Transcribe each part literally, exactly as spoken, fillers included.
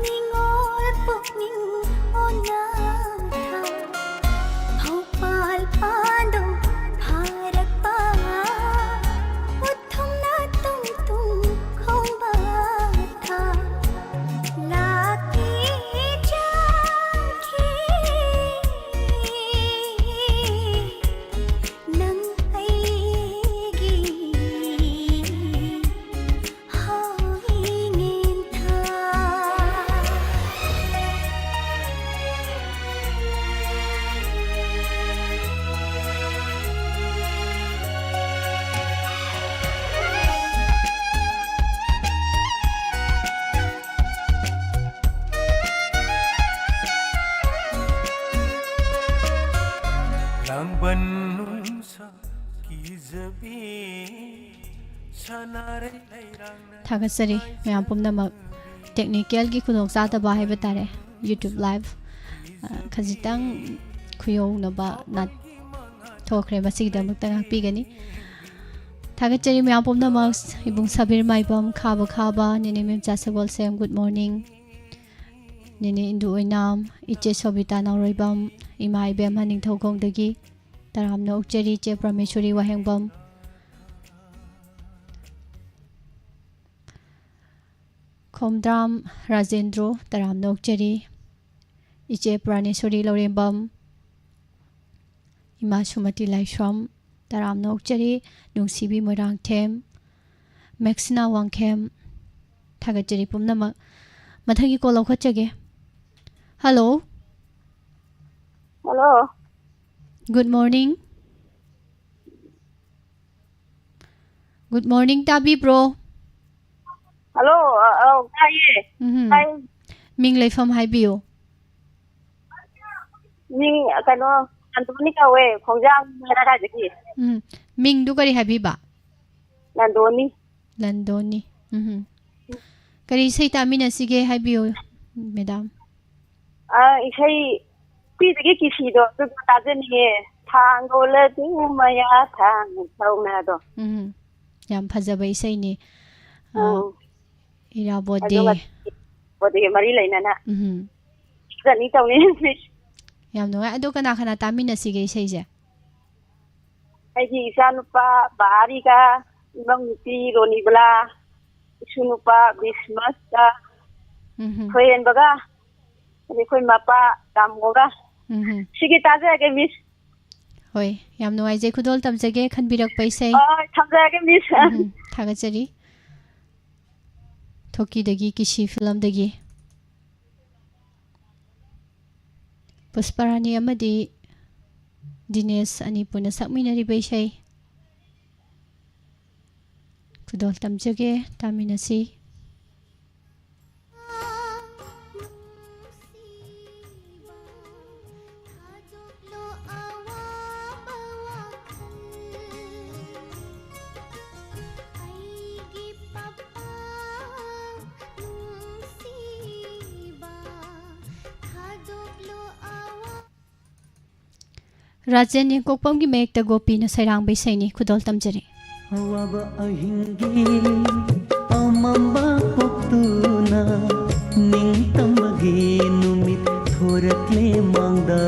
ꯅꯤꯡꯉꯣꯜ ꯄꯨꯛꯅꯤꯡ ꯑꯣꯟꯅ ꯊꯥ, ꯊꯧꯕꯥꯜ ꯄꯥꯟꯗꯨ ꯐꯥꯔꯛꯄ, ꯎꯊꯨꯝꯅ ꯇꯨꯝ ꯇꯨꯝ ꯈꯣꯡꯕ ꯊꯥ, ꯂꯥꯛꯀꯦ ꯆꯠꯈꯤ ꯅꯪ ꯑꯩꯒꯤ ꯊꯥꯒꯠꯆꯔꯤ ꯃꯌꯥꯝ ꯄꯨꯝꯅꯃꯛ꯫ ꯇꯦꯛꯅꯤꯀꯦꯜꯒꯤ ꯈꯨꯗꯣꯡꯆꯥꯗꯕ ꯍꯥꯏꯕ ꯇꯥꯔꯦ, ꯌꯨꯇ꯭ꯌꯨꯕ ꯂꯥꯏꯚ, ꯑ, ꯈꯖꯤꯛꯇꯪ ꯈꯨꯌꯧꯅꯕ ꯅꯥ-, ꯊꯣꯛꯈ꯭ꯔꯦ, ꯃꯁꯤꯒꯤꯗꯃꯛꯇ ꯉꯥꯛꯄꯤꯒꯅꯤ꯫ ꯊꯥꯒꯠꯆꯔꯤ ꯃꯌꯥꯝ ꯄꯨꯝꯅꯃꯛ, ꯏꯕꯨꯡ ꯁꯕꯤꯔ ꯃꯥꯏꯕꯝ, ꯈꯥꯕ ꯈꯥꯕ, ꯅꯦꯅꯦ ꯃꯦꯝꯆꯥ ꯁꯒꯣꯜꯁꯦꯝ, ꯒꯨꯗ ꯃꯣꯔꯅꯤꯡ, ꯅꯦꯅꯦ ꯏꯟꯗꯨ ꯑꯣꯏꯅꯥꯝ, ꯏꯆꯦ ꯁꯣꯕꯤꯇꯥ ꯅꯥꯎꯔꯣꯏꯕꯝ, ꯏꯃꯥ ꯏꯕꯦꯝꯃ ꯅꯤꯡꯊꯧꯈꯣꯡꯗꯒꯤ ꯇꯔꯥꯝꯅ ꯑꯣꯛꯆꯔꯤ, ꯏꯆꯦ ꯄ꯭ꯔꯃꯦꯁꯣꯔꯤ ꯋꯥꯍꯦꯡꯕꯝ, ꯈꯣꯝꯗ꯭ꯔꯥꯝ ꯔꯥꯖꯦꯟꯗ꯭ꯔꯣ, ꯇꯔꯥꯝꯅ ꯑꯣꯛꯆꯔꯤ꯫ ꯏꯆꯦ ꯄ꯭ꯔꯥꯅꯦꯁꯣꯔꯤ ꯂꯧꯔꯦꯝꯕꯝ, ꯏꯃꯥ ꯁꯨꯃꯇꯤ ꯂꯥꯏꯁ꯭ꯔꯝ, ꯇꯔꯥꯝꯅ ꯑꯣꯛꯆꯔꯤ꯫ ꯅꯨꯡꯁꯤꯕꯤ ꯃꯣꯏꯔꯥꯡꯊꯦꯝ, ꯃꯦꯛꯁꯤꯅꯥ ꯋꯥꯡꯈꯦꯝ, ꯊꯥꯒꯠꯆꯔꯤ ꯄꯨꯝꯅꯃꯛ꯫ ꯃꯊꯪꯒꯤ ꯀꯣꯜ ꯂꯧꯈꯠꯆꯒꯦ꯫ Hello. Hello. Good morning. Good morning, ꯇꯥꯕꯤꯕ꯭ꯔꯣ? ꯍꯜꯂꯣ, ꯑ, ꯑꯧ, ꯇꯥꯏꯌꯦ꯫ ꯎꯝ꯫ ꯇꯥꯏꯌꯦ꯫ ꯃꯤꯡ ꯂꯩꯐꯝ ꯍꯥꯏꯕꯤꯌꯨ꯫ ꯃꯤꯡ, ꯀꯩꯅꯣ, ꯅꯟꯗꯣꯅꯤ ꯀꯧꯋꯦ, ꯈꯣꯡꯖꯥꯝ ꯂꯩꯔꯛ ꯑꯗꯥꯏꯗꯒꯤ꯫ ꯎꯝ꯫ ꯃꯤꯡꯗꯨ ꯀꯔꯤ ꯍꯥꯏꯕꯤꯕ? ꯅꯟꯗꯣꯅꯤ꯫ ꯅꯟꯗꯣꯅꯤ꯫ ꯎꯝ꯫ ꯀꯔꯤ ꯏꯁꯩ ꯇꯥꯃꯤꯟꯅꯁꯤꯒꯦ ꯍꯥꯏꯕꯤꯌꯨ, ꯃꯦꯗꯥꯝ꯫ ꯑ, ꯏꯁꯩ ꯄꯤꯗꯒꯤ ꯀꯤꯁꯤꯗꯣ ꯑꯗꯨꯗꯣ ꯇꯥꯖꯅꯤꯡꯉꯦ꯫ ꯊꯥꯡꯒꯣꯜ ꯑꯗꯨ ꯃꯌꯥ ꯊꯥꯡ ꯊꯧꯅꯗꯣ꯫ ꯎꯝ꯫ ꯌꯥꯝ ꯐꯖꯕ ꯏꯁꯩꯅꯤ꯫ ꯑ, ꯑꯧ꯫ ꯏꯔꯥꯕꯣꯠ ꯑꯗꯨꯒ ꯗꯦ꯫ ꯕꯣꯠ ꯗꯦꯒ ꯃꯔꯤ ꯂꯩꯅꯅ ꯎꯝ꯫ ꯆꯠꯅꯤ ꯇꯧꯅꯤ꯫ ꯌꯥꯝ ꯅꯨꯡꯉꯥꯏ꯫ ꯑꯗꯣ ꯀꯅꯥ ꯀꯅꯥ ꯇꯥꯃꯤꯟꯅꯁꯤꯒꯦ ꯏꯁꯩꯁꯦ? ꯑꯩꯒꯤ ꯏꯆꯥꯅꯨꯄꯥ ꯕꯍꯥꯔꯤꯒ, ꯏꯃꯧ ꯅꯨꯄꯤ ꯔꯣꯅꯤꯕꯂꯥ, ꯏꯁꯨ ꯅꯨꯄꯥ ꯕꯤꯁꯃꯁꯀ, ꯎꯝ꯫ ꯊꯣꯏꯍꯦꯟꯕꯒ, ꯑꯗꯩ ꯑꯩꯈꯣꯏ ꯃꯄꯥ ꯇꯥꯃꯣꯒ꯫ ꯎꯝ꯫ ꯁꯤꯒꯤ ꯇꯥꯖꯔꯒꯦ, ꯃꯤꯁ꯫ ꯍꯣꯏ, ꯌꯥꯝ ꯅꯨꯡꯉꯥꯏꯖꯩ ꯈꯨꯗꯣꯜ ꯇꯝꯖꯒꯦ ꯈꯟꯕꯤꯔꯛꯄ ꯏꯁꯩ꯫ ꯍꯣꯏ, ꯊꯝꯖꯔꯒꯦ, ꯃꯤꯁ꯫ ꯎꯝ, ꯊꯥꯒꯠꯆꯔꯤ꯫ ꯊꯣꯛꯀꯤꯗꯒꯤ ꯀꯤꯁꯤ ꯐꯤꯂꯝꯗꯒꯤ ꯄꯨꯁꯄꯔꯥꯅꯤ ꯑꯃꯗꯤ ꯗꯤꯅꯦꯁ ꯑꯅꯤ ꯄꯨꯟꯅ ꯁꯛꯃꯤꯟꯅꯔꯤꯕ ꯏꯁꯩ ꯈꯨꯗꯣꯜ ꯇꯝꯖꯒꯦ, ꯇꯥꯃꯤꯟꯅꯁꯤ꯫ ꯔꯥꯖꯦꯟ ꯌꯦꯡꯀꯣꯛꯄꯝꯒꯤ ꯃꯌꯦꯛꯇ ꯒꯣꯄꯤꯅ ꯁꯩꯔꯥꯡꯕ ꯏꯁꯩꯅꯤ, ꯈꯨꯗꯣꯜ ꯇꯝꯖꯔꯤ꯫ ꯑꯋꯥꯕ ꯑꯍꯤꯡꯒꯤ ꯑꯃꯝꯕ ꯀꯣꯛꯇꯨꯅ ꯅꯤꯡꯇꯝꯕꯒꯤ ꯅꯨꯃꯤꯠ ꯊꯣꯔꯛꯂꯦ ꯃꯥꯡꯗ꯫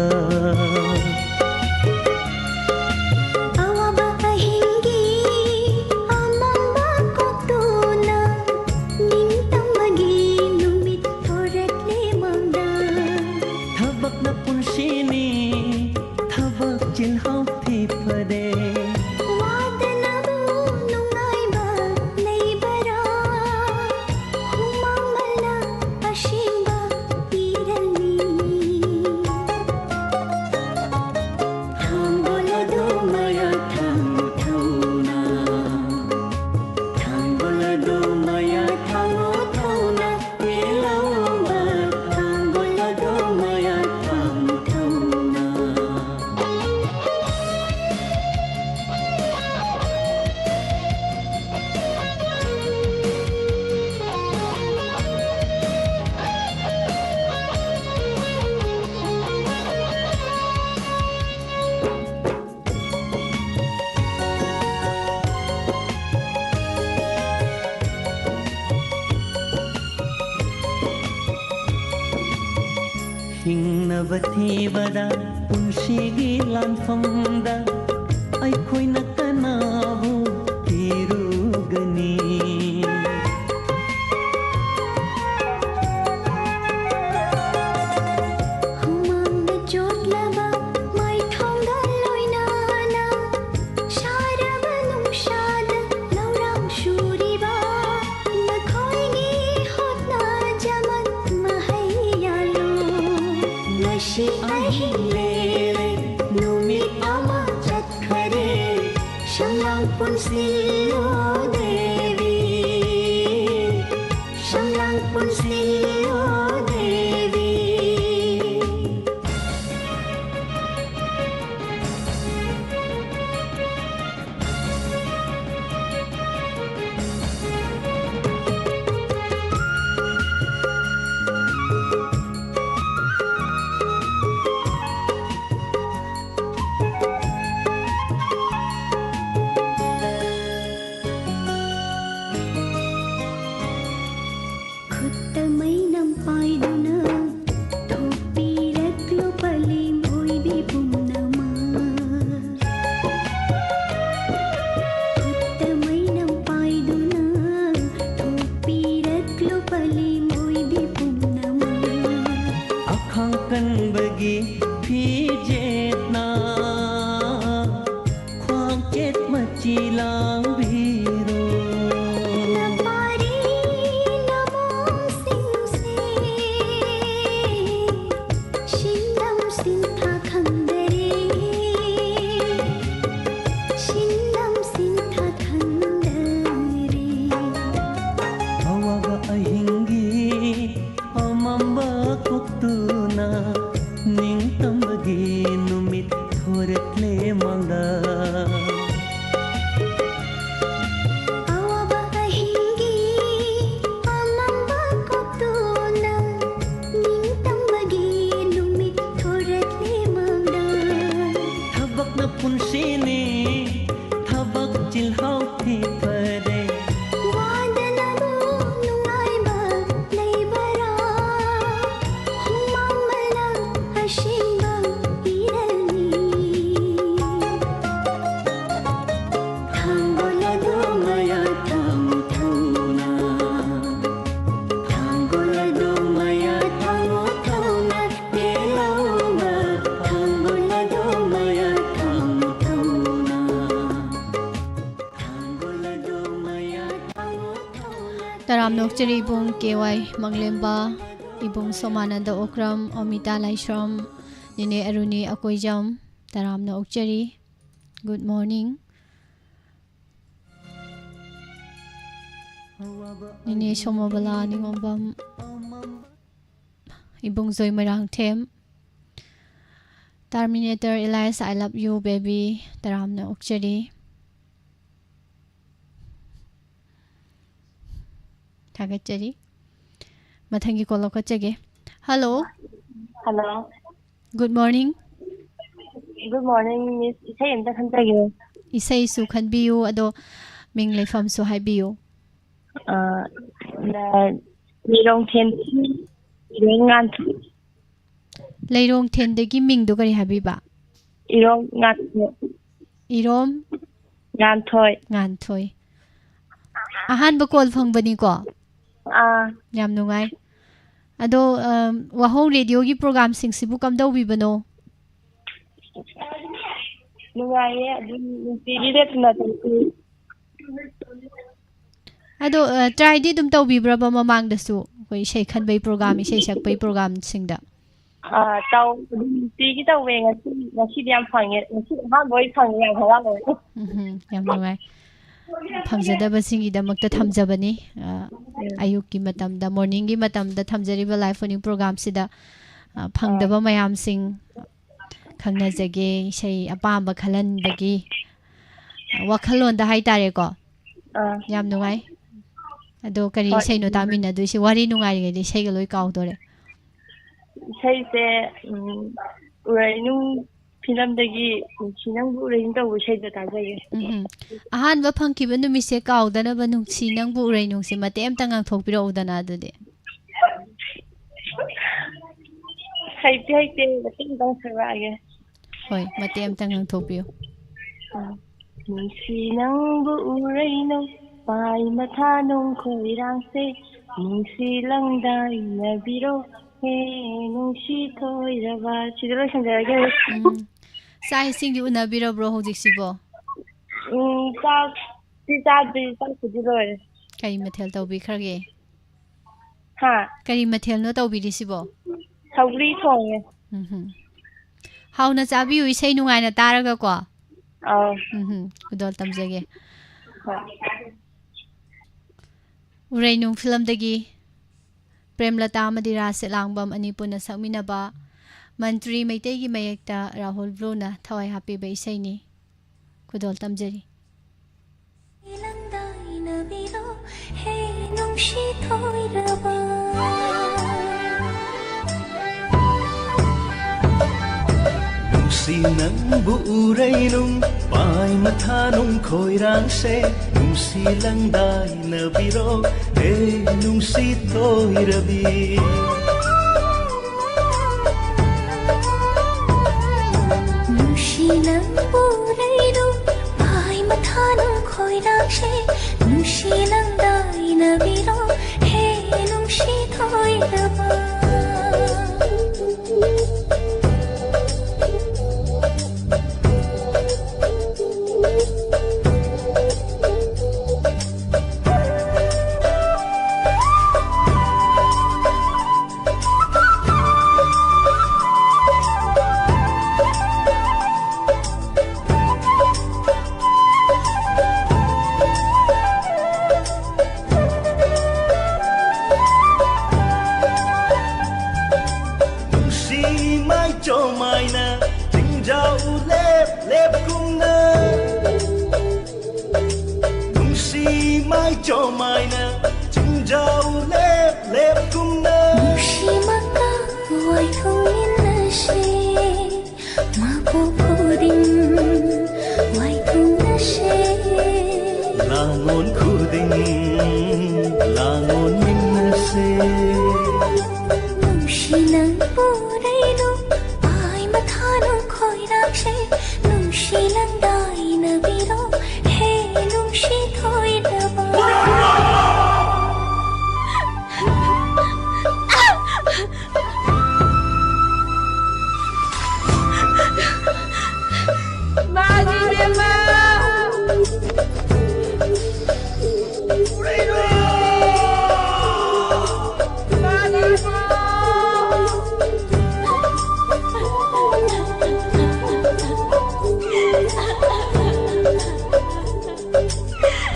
ꯑꯋꯥꯕ ꯑꯍꯤꯡꯒꯤ ꯑꯃꯝꯕ ꯀꯣꯛꯇꯨꯅ ꯅꯤꯡꯇꯝꯕꯒꯤ ꯅꯨꯃꯤꯠ ꯊꯣꯔꯛꯂꯦ ꯃꯥꯡꯗ꯫ ꯊꯕꯛꯅ ꯄꯨꯟꯁꯤꯅꯤ, ꯊꯕꯛ ꯆꯤꯜꯍꯧ ꯊꯤꯐꯔꯦ꯫ ꯋꯥꯗꯅꯕꯨ ꯅꯨꯡꯉꯥꯏꯕ ꯂꯩꯕꯔꯥ? ꯍꯨꯃꯥꯡꯃꯜꯅ ꯑꯁꯦꯡꯕ ꯏꯔꯜꯅꯤ꯫ ꯊꯤꯕꯗ ꯄꯨꯟꯁꯤꯒꯤ ꯂꯥꯟꯐꯝꯗ ꯑꯩꯈꯣꯏꯅ ꯀꯅꯥꯕꯨ ꯊꯤꯔꯨꯒꯅꯤ? ꯍꯨꯃꯥꯡꯅ ꯆꯣꯠꯂꯕ ꯃꯥꯏꯊꯣꯡꯒ ꯂꯣꯏꯅꯅ ꯁꯥꯔꯕ ꯅꯨꯡꯁꯥꯗ ꯂꯧꯔꯥꯡ ꯁꯨꯔꯤꯕ ꯅꯈꯣꯏꯒꯤ ꯍꯣꯠꯅꯖꯃꯟ ꯃꯍꯩ ꯌꯥꯜꯂꯨ꯫ ꯉꯁꯤ ꯑꯍꯤꯡ ꯂꯦꯜꯂꯦ, ꯅꯨꯃꯤꯠ ꯑꯃ ꯆꯠꯈꯔꯦ, ꯁꯝꯂꯥꯡ ꯄꯨꯟꯁꯤꯜꯂꯣ ꯗꯦꯕꯤ, ꯁꯝꯂꯥꯡ ꯄꯨꯟꯁꯤꯜꯂꯣ ꯗꯦꯕꯤ꯫ ꯈꯨꯠꯇ ꯃꯩꯅꯝ ꯄꯥꯏꯗꯨꯅ ꯊꯣꯛꯄꯤꯔꯛꯂꯣ ꯄꯂꯦꯝ ꯑꯣꯏꯕꯤ ꯄꯨꯝꯅꯃꯛ꯫ ꯈꯨꯠꯇ ꯃꯩꯅꯝ ꯄꯥꯏꯗꯨꯅ ꯊꯣꯛꯄꯤꯔꯛꯂꯣ ꯄꯂꯦꯝ ꯑꯣꯏꯕꯤ ꯄꯨꯝꯅꯃꯛ꯫ ꯑꯈꯥꯡ ꯀꯟꯕꯒꯤ ꯐꯤꯖꯦꯠꯅ ꯈ꯭ꯋꯥꯡꯆꯦꯠ ꯃꯆꯤ ꯂꯥꯡꯕꯤꯔꯣ꯫ ꯅꯄꯥꯔꯤ ꯅꯃꯣꯝꯁꯤꯡꯁꯦ ꯁꯤꯟꯗꯝ ꯁꯤꯟꯊꯥ ꯈꯪꯗꯔꯦ, ꯁꯤꯟꯗꯝ ꯁꯤꯟꯊꯥ ꯈꯪꯗꯔꯦ꯫ ꯑꯋꯥꯕ ꯑꯍꯤꯡꯒꯤ ꯑꯃꯝꯕ ꯀꯣꯛꯇꯨꯅ ꯅꯤꯡꯇꯝꯕꯒꯤ ꯅꯨꯃꯤꯠ ꯊꯣꯔꯛꯂꯦ ꯃꯪꯂꯥ꯫ ꯁꯤꯡꯕ ꯏꯔꯜꯅꯤ꯫ ꯊꯥꯡꯒꯣꯜ ꯑꯗꯣ ꯃꯌꯥ ꯊꯥꯡꯉꯨ ꯊꯧꯅꯥ꯫ ꯊꯥꯡꯒꯣꯜ ꯑꯗꯣ ꯃꯌꯥ ꯊꯥꯡꯉꯨ ꯊꯧꯅꯥ꯫ ꯄꯦꯜꯂꯧꯕ ꯊꯥꯡꯒꯣꯜ ꯑꯗꯣ ꯃꯌꯥ ꯊꯥꯡꯉꯨ ꯊꯧꯅꯥ꯫ ꯊꯥꯡꯒꯣꯜ ꯑꯗꯣ ꯃꯌꯥ ꯊꯥꯡꯉꯨ ꯊꯧꯅꯥ꯫ ꯇꯔꯥꯝꯅ ꯑꯣꯛꯆꯔꯤ ꯏꯕꯨꯡ ꯀꯦ ꯋꯥꯏ ꯃꯪꯂꯦꯝꯕ, ꯏꯕꯨꯡ ꯁꯣꯃꯥꯅꯟꯗ ꯑꯣꯀ꯭ꯔꯝ, ꯑꯣꯃꯤꯇꯥ ꯂꯥꯏꯁ꯭ꯔꯝ, ꯅꯦꯅꯦ ꯑꯔꯨꯅꯤ ꯑꯀꯣꯏꯖꯝ, ꯇꯔꯥꯝꯅ ꯑꯣꯛꯆꯔꯤ꯫ Good morning꯫ ꯅꯦꯅꯦ ꯁꯣꯃꯣꯕꯂꯥ ꯅꯤꯉꯣꯝꯕꯝ, ꯏꯕꯨꯡ ꯖꯣꯏ Moirangthem, Terminator Elias, I love you baby, ꯇꯔꯥꯝꯅ ꯑꯣꯛꯆꯔꯤ꯫ ꯊꯥꯒꯠꯆꯔꯤ꯫ ꯃꯊꯪꯒꯤ call ꯂꯧꯈꯠꯆꯒꯦ꯫ Hello꯫ Hello꯫ Good morning꯫ Good morning, Miss꯫ ꯏꯁꯩ ꯑꯝꯇ ꯈꯟꯖꯒꯦ꯫ ꯏꯁꯩꯁꯨ ꯈꯟꯕꯤꯌꯨ, ꯑꯗꯣ ꯃꯤꯡ ꯂꯩꯐꯝꯁꯨ ꯍꯥꯏꯕꯤꯌꯨ꯫ ꯑ, ꯂ-, ꯂꯤꯔꯣꯡꯊꯦꯟ ꯏꯔꯣꯡ ꯉꯥꯟꯊꯣꯏ꯫ ꯂꯩꯔꯣꯡꯊꯦꯟꯗꯒꯤ ꯃꯤꯡꯗꯣ ꯀꯔꯤ ꯍꯥꯏꯕꯤꯕ? ꯏꯔꯣꯝ ꯉꯥꯟꯊꯣꯏ꯫ ꯏꯔꯣꯝ? ꯉꯥꯟꯊꯣꯏ꯫ ꯉꯥꯟꯊꯣꯏ꯫ ꯑꯍꯥꯟꯕ call ꯐꯪꯕꯅꯤꯀꯣ? ꯑꯥ꯫ ꯌꯥꯝ ꯅꯨꯡꯉꯥꯏ꯫ ꯑꯗꯣ, ꯑꯝ, ꯋꯥꯍꯧ radioꯒꯤ programꯁꯤꯡꯁꯤꯕꯨ ꯀꯝꯗꯧꯕꯤꯕꯅꯣ? ꯅꯨꯡꯉꯥꯏꯌꯦ, ꯑꯗꯨꯝ ꯅꯨꯡꯇꯤꯒꯤ ꯂꯦꯞꯇꯅ ꯇꯧꯕꯤ꯫ ꯑꯗꯣ, ꯑ, tryꯗꯤ ꯑꯗꯨꯝ ꯇꯧꯕꯤꯕ꯭ꯔꯕ ꯃꯃꯥꯡꯗꯁꯨ? ꯑꯩꯈꯣꯏ ꯏꯁꯩ ꯈꯟꯕꯩ program, ꯏꯁꯩ ꯁꯛꯄꯩ programꯁꯤꯡꯗ? ꯑ, ꯇꯧ-, ꯑꯗꯨꯝ ꯅꯨꯡꯇꯤꯒꯤ ꯇꯧꯋꯦ꯫ ꯉꯁꯤ, ꯉꯁꯤꯗꯤ ꯌꯥꯝ ꯐꯪꯉꯦ꯫ ꯉꯁꯤ ꯑꯍꯥꯟꯕ ꯑꯣꯏ ꯐꯪꯉꯦ꯫ ꯌꯥꯝ ꯍꯔꯥꯎꯋꯦ꯫ ꯎꯝꯍꯨꯝ, ꯌꯥꯝ ꯅꯨꯡꯉꯥꯏ꯫ ꯐꯪꯖꯗꯕꯁꯤꯡꯒꯤꯗꯃꯛꯇ ꯊꯝꯖꯕꯅꯤ꯫ ꯑ, ꯎꯝ꯫ ꯑꯌꯨꯛꯀꯤ ꯃꯇꯝꯗ, morningꯒꯤ ꯃꯇꯝꯗ ꯊꯝꯖꯔꯤꯕ live phone-in programꯁꯤꯗ, ꯑ, ꯐꯪꯗꯕ ꯑꯥ꯫ ꯃꯌꯥꯝꯁꯤꯡ ꯈꯪꯅꯖꯒꯦ, ꯏꯁꯩ ꯑꯄꯥꯝꯕ ꯈꯜꯍꯟꯕꯒꯤ ꯋꯥꯈꯜꯂꯣꯟꯗ ꯍꯥꯏꯇꯥꯔꯦꯀꯣ꯫ ꯑꯥ꯫ ꯌꯥꯝ ꯅꯨꯡꯉꯥꯏ꯫ ꯑꯗꯣ ꯀꯔꯤ ꯍꯣꯏ꯫ ꯏꯁꯩꯅꯣ ꯇꯥꯃꯤꯟꯅꯗꯣꯏꯁꯦ? ꯋꯥꯔꯤ ꯅꯨꯡꯉꯥꯏꯔꯤꯉꯩꯗ ꯏꯁꯩꯒ ꯂꯣꯏ ꯀꯥꯎꯗꯣꯔꯦ꯫ ꯏꯁꯩꯁꯦ, ꯎꯝ, ꯎꯔꯩꯅꯨꯡ ꯐꯤꯂꯝꯗꯒꯤ ꯅꯨꯡꯁꯤ ꯅꯪꯕꯨ ꯎꯔꯩꯅꯨ ꯇꯧꯕ ꯏꯁꯩꯗꯣ ꯇꯥꯖꯒꯦ꯫ ꯎꯝ꯫ ꯑꯍꯥꯟꯕ ꯐꯪꯈꯤꯕ ꯅꯨꯃꯤꯠꯁꯦ ꯀꯥꯎꯗꯅꯕ ꯅꯨꯡꯁꯤ ꯅꯪꯕꯨ ꯎꯔꯩꯅꯨꯡꯁꯦ ꯃꯇꯦꯛ ꯑꯝꯇ ꯉꯥꯡꯊꯣꯛꯄꯤꯔꯛꯎꯗꯅ ꯑꯗꯨꯗꯤ꯫ ꯍꯩꯇꯦ, ꯍꯩꯇꯦ, ꯃꯇꯦꯛ ꯑꯃꯇꯪ ꯁꯛꯂꯛꯑꯒꯦ꯫ ꯍꯣꯏ, ꯃꯇꯦꯛ ꯑꯃꯇꯪ ꯉꯥꯡꯊꯣꯛꯄꯤꯌꯨ꯫ ꯑꯥ, ꯅꯨꯡꯁꯤ ꯅꯪꯕꯨ ꯎꯔꯩꯅꯨ, ꯄꯥꯏ ꯃꯊꯥ ꯅꯣꯡ ꯈꯣꯏꯔꯥꯡꯁꯦ, ꯅꯨꯡꯁꯤ ꯂꯪꯗꯥꯏꯅꯕꯤꯔꯣ, ꯍꯦ ꯅꯨꯡꯁꯤ ꯊꯣꯏꯔꯕ꯫ ꯁꯤꯗ ꯂꯣꯏꯁꯤꯟꯖꯔꯒꯦ꯫ ꯎꯝ꯫ ꯆꯥꯛ ꯏꯁꯤꯡꯗꯤ ꯎꯅꯕꯤꯔꯕ꯭ꯔꯣ ꯍꯧꯖꯤꯛꯁꯤꯕꯣ? ꯎꯝ, ꯆꯥꯛꯇꯤ ꯆꯥꯗ꯭ꯔꯤ, ꯆꯥꯛꯄꯨꯗꯤ ꯂꯣꯏꯔꯦ꯫ ꯀꯔꯤ ꯃꯊꯦꯜ ꯇꯧꯕꯤꯈ꯭ꯔꯒꯦ? ꯍꯥ? ꯀꯔꯤ ꯃꯊꯦꯜꯅꯣ ꯇꯧꯕꯤꯔꯤꯁꯤꯕꯣ? ꯁꯧꯒ꯭ꯔꯤ ꯊꯣꯡꯉꯦ꯫ ꯎꯝꯍꯨꯝ꯫ ꯍꯥꯎꯅ ꯆꯥꯕꯤꯌꯨ, ꯏꯁꯩ ꯅꯨꯡꯉꯥꯏꯅ ꯇꯥꯔꯒꯀꯣ꯫ ꯑꯧ꯫ ꯎꯝꯍꯨꯝ꯫ ꯈꯨꯗꯣꯜ ꯇꯝꯖꯒꯦ꯫ ꯍꯣꯏ꯫ ꯎꯔꯩꯅꯨꯡ ꯐꯤꯂꯝꯗꯒꯤ ꯄ꯭ꯔꯦꯝꯂꯇꯥ ꯑꯃꯗꯤ ꯔꯥꯖ ꯁꯦꯠꯂꯥꯡꯕꯝ ꯑꯅꯤ ꯄꯨꯟꯅ ꯁꯛꯃꯤꯟꯅꯕ ꯃꯟꯇ꯭ꯔꯤ ꯃꯩꯇꯩꯒꯤ ꯃꯌꯦꯛꯇ ꯔꯥꯍꯨꯜ ꯕ꯭ꯂꯨꯅ ꯊꯋꯥꯏ ꯍꯥꯞꯄꯤꯕ ꯏꯁꯩꯅꯤ꯫ ꯈꯨꯗꯣꯜ ꯇꯝꯖꯔꯤ꯫ ꯂꯪꯗꯥꯏꯅꯕꯤꯔꯣ, ꯍꯦ ꯅꯨꯡꯁꯤ ꯊꯣꯏꯔꯕ꯫ ꯅꯨꯡꯁꯤ ꯅꯪꯕꯨ ꯎꯔꯩꯅꯨꯡ, ꯄꯥꯏ ꯃꯊꯥ ꯅꯨꯡ ꯈꯣꯏꯔꯥꯡꯁꯦ, ꯅꯨꯡꯁꯤ ꯂꯪꯗꯥꯏꯅꯕꯤꯔꯣ, ꯍꯦ ꯅꯨꯡꯁꯤ ꯊꯣꯏꯔꯕꯤ꯫ ꯅꯨꯡꯁꯤ ꯅꯪꯕꯨ ꯎꯔꯩꯅꯨꯡ, ꯄꯥꯏ ꯃꯊꯥ ꯅꯨꯡ ꯈꯣꯏꯔꯥꯡꯁꯦ, ꯅꯨꯡꯁꯤ ꯂꯪꯗꯥꯏꯅꯕꯤꯔꯣ, ꯍꯦ ꯅꯨꯡꯁꯤ ꯊꯣꯏꯔꯕ꯫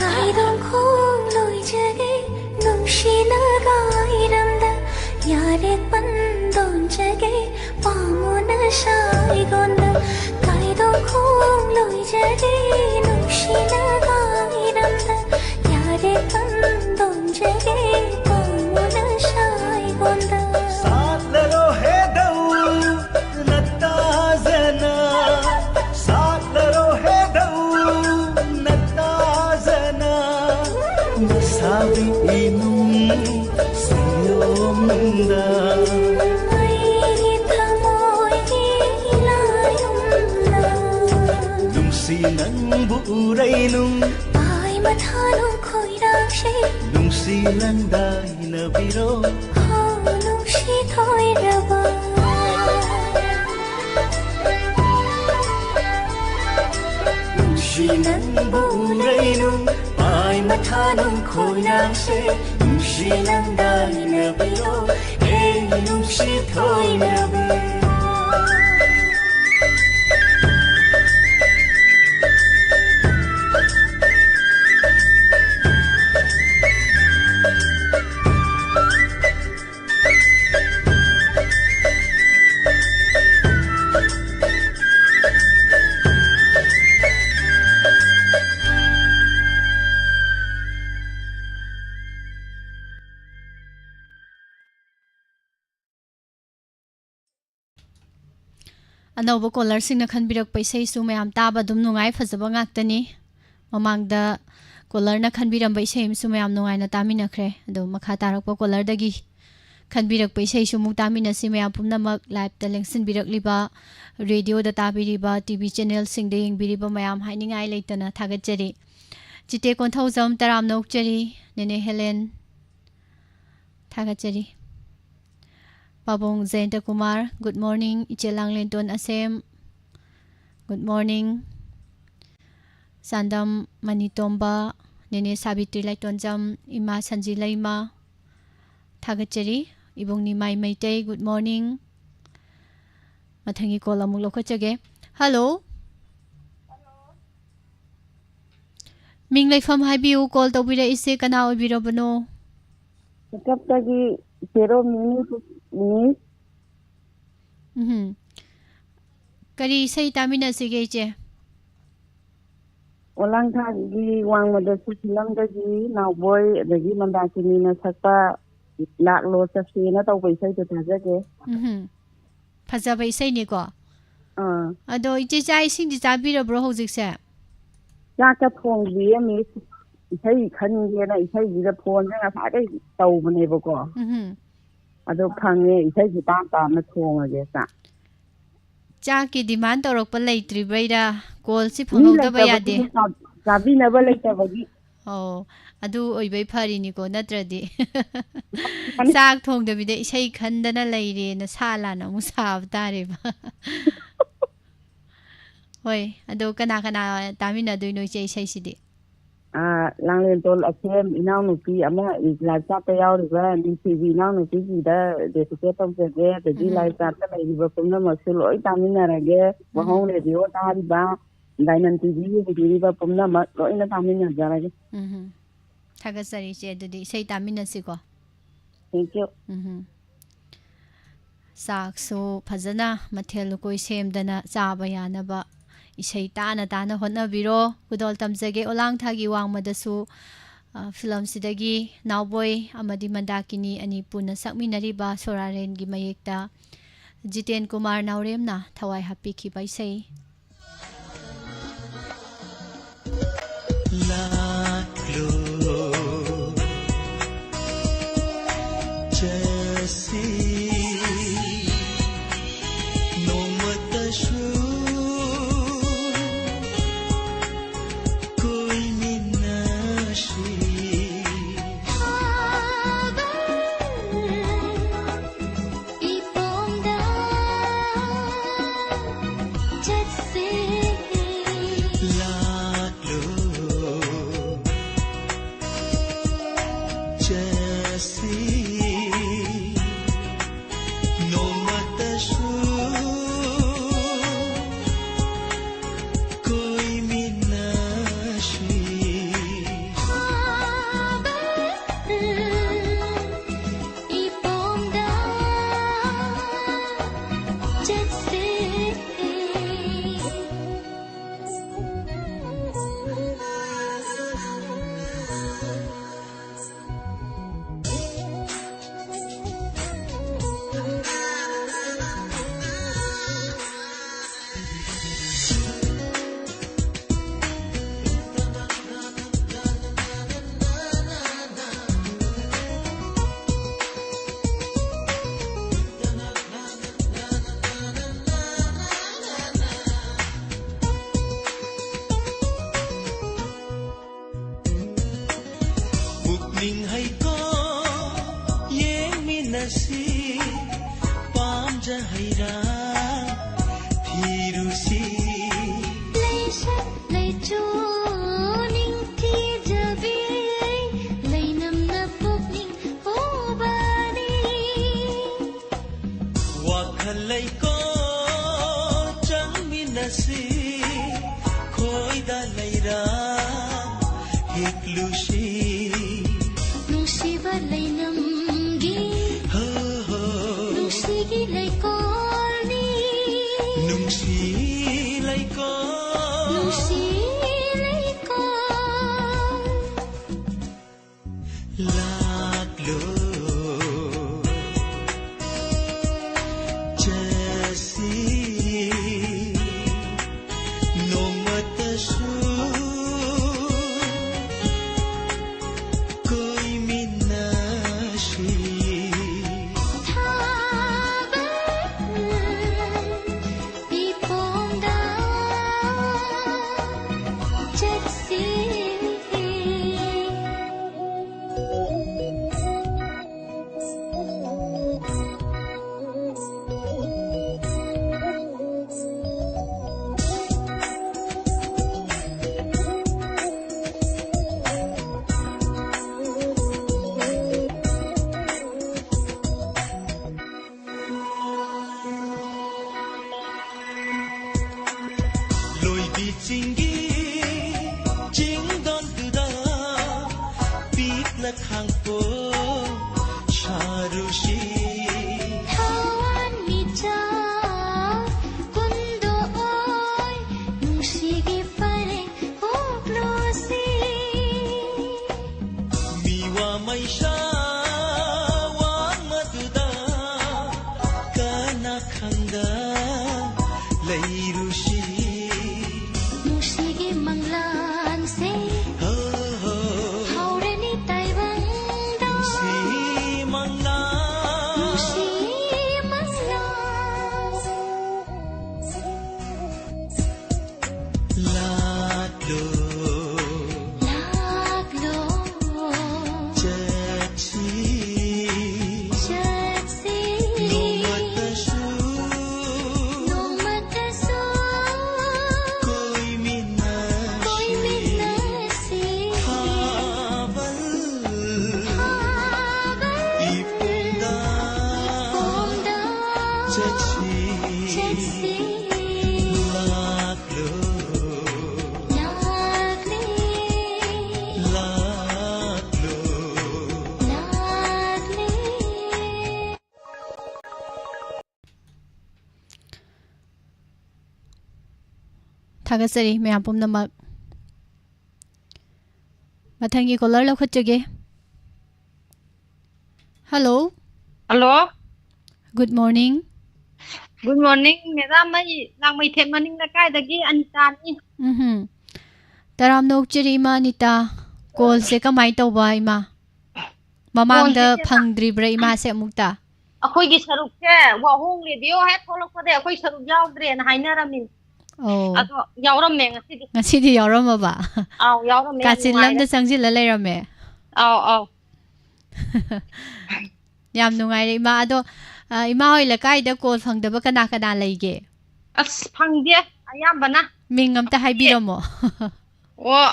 ꯀꯥꯏꯗꯣꯡ ꯈꯣꯡ ꯂꯣꯏꯖꯒꯦ, ꯅꯨꯡꯁꯤꯅ ꯀꯥꯏꯔꯝꯗ ꯌꯥꯔꯦ ꯄꯟꯗꯣꯟꯖꯒꯦ, ꯄꯥꯃꯨꯅ ꯁꯥꯏꯒꯣꯟꯗ ꯀꯥꯏꯗꯣꯡ ꯈꯣꯡ ꯂꯣꯏꯖꯒꯦ, ꯅꯨꯡꯁꯤꯅ ꯀꯥꯏꯔꯝꯗ ꯌꯥꯔꯦ ꯄꯟꯗꯣꯟꯖꯒꯦ, ꯄꯥꯃꯨꯅ ꯁꯥꯏꯒꯣꯟꯗ. ꯁꯥꯠꯂꯔꯣ ꯍꯦꯗꯧ ꯅꯠꯇꯥꯖꯅ, ꯁꯥꯠꯂꯔꯣ ꯍꯦꯗꯧ ꯅꯠꯇꯥꯖꯅ, ꯁꯥꯕꯤ ꯏꯅꯨꯡ ꯁꯤꯌꯣꯝꯗ. ꯑꯩꯒꯤ ꯊꯃꯣꯏꯒꯤ ꯂꯥꯏꯔꯨꯝꯗ. ꯅꯨꯡꯁꯤ ꯅꯪꯕꯨ ꯎꯔꯩꯅꯨꯡ. ꯄꯥꯏ ꯃꯊꯥꯅꯨꯡ ꯈꯣꯏꯔꯥꯡꯁꯦ. ꯅꯨꯡꯁꯤ ꯅꯪꯗꯥꯏꯅꯕꯤꯔꯣ. ꯍꯣ, ꯅꯨꯡꯁꯤ ꯊꯣꯏꯔꯕ. ꯅꯨꯡꯁꯤ ꯅꯪꯕꯨ ꯎꯔꯩꯅꯨꯡ. ꯄꯥꯏ ꯃꯊꯥꯅꯨꯡ ꯈꯣꯏꯔꯥꯡꯁꯦ. ꯅꯨꯡꯁꯤ ꯅꯪꯗꯥꯏꯅꯕꯤꯔꯣ. ꯍꯦ, ꯅꯨꯡꯁꯤ ꯊꯣꯏꯅꯕꯤ. ꯑꯅꯧꯕ ꯀꯣꯂꯔꯁꯤꯡꯅ ꯈꯟꯕꯤꯔꯛꯄ ꯏꯁꯩꯁꯨ ꯃꯌꯥꯝ ꯇꯥꯕ ꯑꯗꯨꯝ ꯅꯨꯡꯉꯥꯏ, ꯐꯖꯕ ꯉꯥꯛꯇꯅꯤ꯫ ꯃꯃꯥꯡꯗ ꯀꯣꯂꯔꯅ ꯈꯟꯕꯤꯔꯝꯕ ꯏꯁꯩ ꯑꯃꯁꯨ ꯃꯌꯥꯝ ꯅꯨꯡꯉꯥꯏꯅ ꯇꯥꯃꯤꯟꯅꯈ꯭ꯔꯦ꯫ ꯑꯗꯣ ꯃꯈꯥ ꯇꯥꯔꯛꯄ ꯀꯣꯂꯔꯗꯒꯤ ꯈꯟꯕꯤꯔꯛꯄ ꯏꯁꯩꯁꯨ ꯑꯃꯨꯛ ꯇꯥꯃꯤꯟꯅꯁꯤ꯫ ꯃꯌꯥꯝ ꯄꯨꯝꯅꯃꯛ ꯂꯥꯏꯞꯇ ꯂꯦꯡꯁꯤꯟꯕꯤꯔꯛꯂꯤꯕ, ꯔꯦꯗꯤꯑꯣꯗ ꯇꯥꯕꯤꯔꯤꯕ, ꯇꯤ ꯚꯤ ꯆꯦꯅꯦꯜꯁꯤꯡꯗ ꯌꯦꯡꯕꯤꯔꯤꯕ ꯃꯌꯥꯝ ꯍꯥꯏꯅꯤꯡꯉꯥꯏ ꯂꯩꯇꯅ ꯊꯥꯒꯠꯆꯔꯤ꯫ ꯆꯤꯇꯦ ꯀꯣꯟꯊꯧꯖꯝ ꯇꯔꯥꯝꯅ ꯑꯣꯛꯆꯔꯤ, ꯅꯦꯅꯦ ꯍꯦꯂꯦꯟ꯫ ꯊꯥꯒꯠꯆꯔꯤ꯫ ꯄꯥꯕꯨꯡ ꯖꯌꯟꯇ ꯀꯨꯃꯥꯔ, good morning꯫ ꯏꯆꯦ ꯂꯥꯡꯂꯦꯟꯇꯣꯟ ꯑꯁꯦꯝ, good morning꯫ ꯆꯥꯟꯗꯝ ꯃꯅꯤꯇꯣꯝꯕ, ꯅꯦꯅꯦ ꯁꯥꯕꯤꯇ꯭ꯔꯤ ꯂꯥꯏꯇꯣꯟꯖꯝ, ꯏꯃꯥ ꯁꯟꯖꯤ ꯂꯩꯃ, ꯊꯥꯒꯠꯆꯔꯤ꯫ ꯏꯕꯨꯡ ꯅꯤꯃꯥꯏ ꯃꯩꯇꯩ, good morning꯫ ꯃꯊꯪꯒꯤ call ꯑꯃꯨꯛ ꯂꯧꯈꯠꯆꯒꯦ꯫ Hello꯫ ꯃꯤꯡ ꯂꯩꯐꯝ ꯍꯥꯏꯕꯤꯌꯨ, call ꯇꯧꯕꯤꯔꯛꯏꯁꯦ ꯀꯅꯥ ꯑꯣꯏꯕꯤꯔꯕꯅꯣ? ꯀꯛꯆꯤꯡꯗꯒꯤ ꯆꯦꯔꯣ ꯃꯤꯅꯤ꯫ ꯎꯝ꯫ ꯀꯔꯤ ꯏꯁꯩ ꯇꯥꯃꯤꯟꯅꯁꯤꯒꯦ, ꯏꯆꯦ? ꯑꯣꯂꯥꯡꯊꯥꯒꯤ ꯋꯥꯡꯃꯗꯁꯨ ꯐꯤꯂꯝꯗꯒꯤ ꯅꯥꯎꯕꯣꯏ ꯑꯗꯒꯤ ꯃꯟꯗꯥꯀꯤꯅꯤꯅ ꯁꯛꯄ ꯂꯥꯛꯂꯣ ꯆꯠꯁꯦꯅ ꯇꯧꯕ ꯏꯁꯩꯗꯣ ꯇꯥꯖꯒꯦ꯫ ꯎꯝ꯫ ꯐꯖꯕ ꯏꯁꯩꯅꯤꯀꯣ꯫ ꯑꯥ꯫ ꯑꯗꯣ ꯏꯆꯦ, ꯆꯥꯛ ꯏꯁꯤꯡꯗꯤ ꯆꯥꯕꯤꯔꯕ꯭ꯔꯣ ꯍꯧꯖꯤꯛꯁꯦ? ꯆꯥꯛꯀ ꯊꯣꯡꯗ꯭ꯔꯤꯌꯦ, ꯃꯤꯁ꯫ ꯏꯁꯩ ꯈꯟꯒꯦꯅ ꯏꯁꯩꯁꯤꯗ phoneꯁꯦ ꯉꯁꯥꯏꯗꯩ ꯇꯧꯕꯅꯦꯕꯀꯣ꯫ ꯎꯝ꯫ ꯑꯗꯣ ꯐꯪꯉꯦ, ꯏꯁꯩꯁꯤ ꯄꯥꯝ ꯄꯥꯝꯅ ꯊꯣꯡꯉꯒꯦ ꯆꯥꯛ꯫ ꯆꯥꯛꯀꯤ demand ꯇꯧꯔꯛꯄ ꯂꯩꯇ꯭ꯔꯤꯕꯩꯔꯥ? Callꯁꯤ ꯃꯤ ꯐꯪꯍꯧꯗꯕ ꯌꯥꯗꯦ꯫ ꯂꯩꯇꯕꯒꯤꯅꯦ, ꯆꯥ-, ꯆꯥꯕꯤꯅꯕ ꯂꯩꯇꯕꯒꯤ꯫ ꯑꯣ, ꯑꯗꯨ ꯑꯣꯏꯕꯩ ꯐꯔꯤꯅꯤꯀꯣ, ꯅꯠꯇ꯭ꯔꯗꯤ꯫ ꯃꯥꯅꯤ꯫ ꯆꯥꯛ ꯊꯣꯡꯗꯕꯤꯗ ꯏꯁꯩ ꯈꯟꯗꯅ ꯂꯩꯔꯦꯅ ꯁꯥ ꯂꯥꯟꯅ ꯑꯃꯨꯛ ꯁꯥꯕ ꯇꯥꯔꯦꯕ꯫ ꯍꯣꯏ, ꯑꯗꯣ ꯀꯅꯥ ꯀꯅꯥ ꯇꯥꯃꯤꯟꯅꯗꯣꯏꯅꯣ ꯏꯆꯦ ꯏꯁꯩꯁꯤꯗꯤ? ꯑꯥ, ꯂꯥꯡꯂꯦꯟꯇꯣꯜ ꯑꯁꯦꯝ ꯏꯅꯥꯎꯅꯨꯄꯤ ꯑꯃ live chatꯇ ꯌꯥꯎꯔꯤꯕ ꯅꯨꯡꯁꯤꯕꯤ ꯏꯅꯥꯎꯅꯨꯄꯤꯁꯤꯗ dedicate ꯇꯧꯖꯒꯦ꯫ ꯑꯗꯒꯤ ꯎꯝ꯫ Live chatꯇ ꯂꯩꯔꯤꯕ ꯄꯨꯝꯅꯃꯛꯁꯨ ꯂꯣꯏ ꯇꯥꯃꯤꯟꯅꯔꯒꯦ꯫ ꯎꯝ꯫ ꯋꯥꯍꯣꯡ Radio ꯇꯥꯔꯤꯕ, Diamond TV ꯌꯦꯡꯕꯤꯔꯤꯕ ꯄꯨꯝꯅꯃꯛ ꯂꯣꯏꯅ ꯇꯥꯃꯤꯟꯅꯖꯔꯒꯦ꯫ ꯎꯝ꯫ ꯊꯥꯒꯠꯆꯔꯤ ꯏꯆꯦ, ꯑꯗꯨꯗꯤ ꯏꯁꯩ ꯇꯥꯃꯤꯟꯅꯁꯤꯀꯣ꯫ Thank you꯫ ꯎꯝ꯫ ꯆꯥꯛꯁꯨ ꯐꯖꯅ ꯃꯊꯦꯜ ꯂꯨꯀꯣꯏ ꯁꯦꯝꯗꯅ ꯆꯥꯕ ꯌꯥꯅꯕ ꯏꯁꯩ ꯇꯥꯅ ꯇꯥꯅ ꯍꯣꯠꯅꯕꯤꯔꯣ꯫ ꯈꯨꯗꯣꯜ ꯇꯝꯖꯒꯦ ꯑꯣꯂꯥꯡꯊꯥꯒꯤ ꯋꯥꯡꯃꯗꯁꯨ, ꯑ, ꯐꯤꯂꯝꯁꯤꯗꯒꯤ ꯅꯥꯎꯕꯣꯏ ꯑꯃꯗꯤ ꯃꯟꯗꯥꯀꯤꯅꯤ ꯑꯅꯤ ꯄꯨꯟꯅ ꯁꯛꯃꯤꯟꯅꯔꯤꯕ ꯁꯣꯔꯥꯔꯦꯟꯒꯤ ꯃꯌꯦꯛꯇ ꯖꯤꯇꯦꯟ ꯀꯨꯃꯥꯔ ꯅꯥꯎꯔꯦꯝꯅ ꯊꯋꯥꯏ ꯍꯥꯞꯄꯤꯈꯤꯕ ꯏꯁꯩ꯫ ꯂꯥꯛꯂꯣ, ꯆꯠꯁꯤ ꯅꯣꯡꯃꯇꯁꯨ ꯀꯣꯏꯃꯤꯟꯅꯁꯤ꯫ ꯏꯄꯣꯝꯗ ꯆꯠꯁꯤ꯫ ꯂꯥꯛ ꯅꯨꯡꯁꯤ ꯂꯩꯀꯣ, ꯅꯨꯡꯁꯤ ꯂꯩꯀꯣ, ꯂꯥꯛꯂꯣ꯫ ꯆꯠꯁꯤ ꯅꯣꯡꯃꯇꯁꯨ ꯀꯣꯏꯃꯤꯟꯅꯁꯤ꯫ ꯊꯥꯕꯜ ꯏꯄꯣꯝꯗ ꯆꯠꯁꯤ꯫ ꯂꯣꯏꯕꯤ ꯆꯤꯡꯒꯤ ꯆꯤꯡꯗꯣꯟꯗꯨꯗ ꯄꯤꯛꯂ ꯈꯥꯡꯄꯣꯛ ꯁꯥꯔꯨꯁꯤ꯫ ꯊꯋꯥꯟꯃꯤꯆꯥꯛ ꯀꯨꯟꯗꯣꯛꯑꯣꯏ ꯅꯨꯡꯁꯤꯒꯤ ꯄꯔꯦꯡ ꯍꯨꯛꯂꯨꯁꯤ꯫ ꯃꯤꯋꯥ ꯃꯩꯁꯥ ꯋꯥꯡꯃꯗꯨꯗ ꯀꯅꯥ ꯈꯪꯗ ꯂꯩꯔꯨꯁꯤ꯫ ꯅꯨꯡꯁꯤꯒꯤ ꯃꯪꯂꯥꯟꯁꯦ ꯍꯣ, ꯍꯣ꯫ ꯍꯧꯔꯅꯤ ꯇꯥꯏꯕꯪꯗ꯫ ꯅꯨꯡꯁꯤ ꯃꯪꯂꯥꯟ꯫ ꯅꯨꯡꯁꯤ ꯃꯪꯂꯥꯟ꯫ ꯂꯥꯛꯂꯣ꯫ ꯂꯥꯛꯂꯣ꯫ ꯆꯠꯁꯤ꯫ ꯆꯠꯁꯤ꯫ ꯅꯣꯡꯃꯇꯁꯨ꯫ ꯅꯣꯡꯃꯇꯁꯨ꯫ ꯊꯥꯒꯠꯆꯔꯤ ꯃꯌꯥꯝ ꯄꯨꯝꯅꯃꯛ꯫ ꯃꯊꯪꯒꯤ caller ꯂꯧꯈꯠꯆꯒꯦ꯫ Hello꯫ Hello꯫ Good morning꯫ Good morning, madam꯫ ꯑꯩ ꯂꯥꯡꯃꯩꯊꯦꯝ ꯃꯅꯤꯡ ꯂꯩꯀꯥꯏꯗꯒꯤ ꯑꯅꯤꯇꯥꯅꯤ꯫ ꯎꯝꯍꯨꯝ꯫ ꯇꯔꯥꯝꯅ ꯑꯣꯛꯆꯔꯤ, ꯏꯃꯥ ꯑꯅꯤꯇꯥ꯫ Callꯁꯦ ꯀꯃꯥꯏꯅ ꯇꯧꯕ, ꯏꯃꯥ? ꯃꯃꯥꯡꯗ callꯁꯦ ꯐꯪꯗ꯭ꯔꯤꯕ꯭ꯔꯥ ꯏꯃꯥꯁꯦ ꯑꯃꯨꯛꯇ? ꯑꯩꯈꯣꯏꯒꯤ ꯁꯔꯨꯛꯁꯦ ꯋꯥꯍꯣꯡ ꯔꯦꯗꯤꯑꯣ ꯍꯦꯛ ꯊꯣꯛꯂꯛꯄꯗ ꯑꯩꯈꯣꯏ ꯁꯔꯨꯛ ꯌꯥꯎꯗ꯭ꯔꯦꯅ ꯍꯥꯏꯅꯔꯝꯃꯤꯅꯦ꯫ ꯑꯣ꯫ ꯑꯗꯣ ꯌꯥꯎꯔꯝꯃꯦ ꯉꯁꯤꯗꯤ꯫ ꯉꯁꯤꯗꯤ ꯌꯥꯎꯔꯝꯃꯕ? ꯑꯥꯎ, ꯌꯥꯎꯔꯝꯃꯦ, ꯌꯥꯝ ꯀꯥꯆꯤꯟ ꯅꯨꯡꯉꯥꯏꯔꯦ꯫ ꯑꯃꯗ ꯆꯪꯁꯤꯜꯂ ꯂꯩꯔꯝꯃꯦ꯫ ꯑꯥꯎ, ꯑꯥꯎ꯫ ꯌꯥꯝ ꯅꯨꯡꯉꯥꯏꯔꯦ, ꯏꯃꯥ꯫ ꯑꯗꯣ, ꯑ, ꯏꯃꯥ ꯍꯣꯏ ꯂꯩꯀꯥꯏꯗ call ꯐꯪꯗꯕ ꯀꯅꯥ ꯀꯅꯥ ꯂꯩꯒꯦ? ꯑꯁ, ꯐꯪꯗꯦ, ꯑꯌꯥꯝꯕꯅ꯫ ꯃꯤꯡ ꯑꯝꯇ ꯑꯩꯈꯣꯏꯒꯤ ꯍꯥꯏꯕꯤꯔꯝꯃꯣ꯫ ꯑꯣ,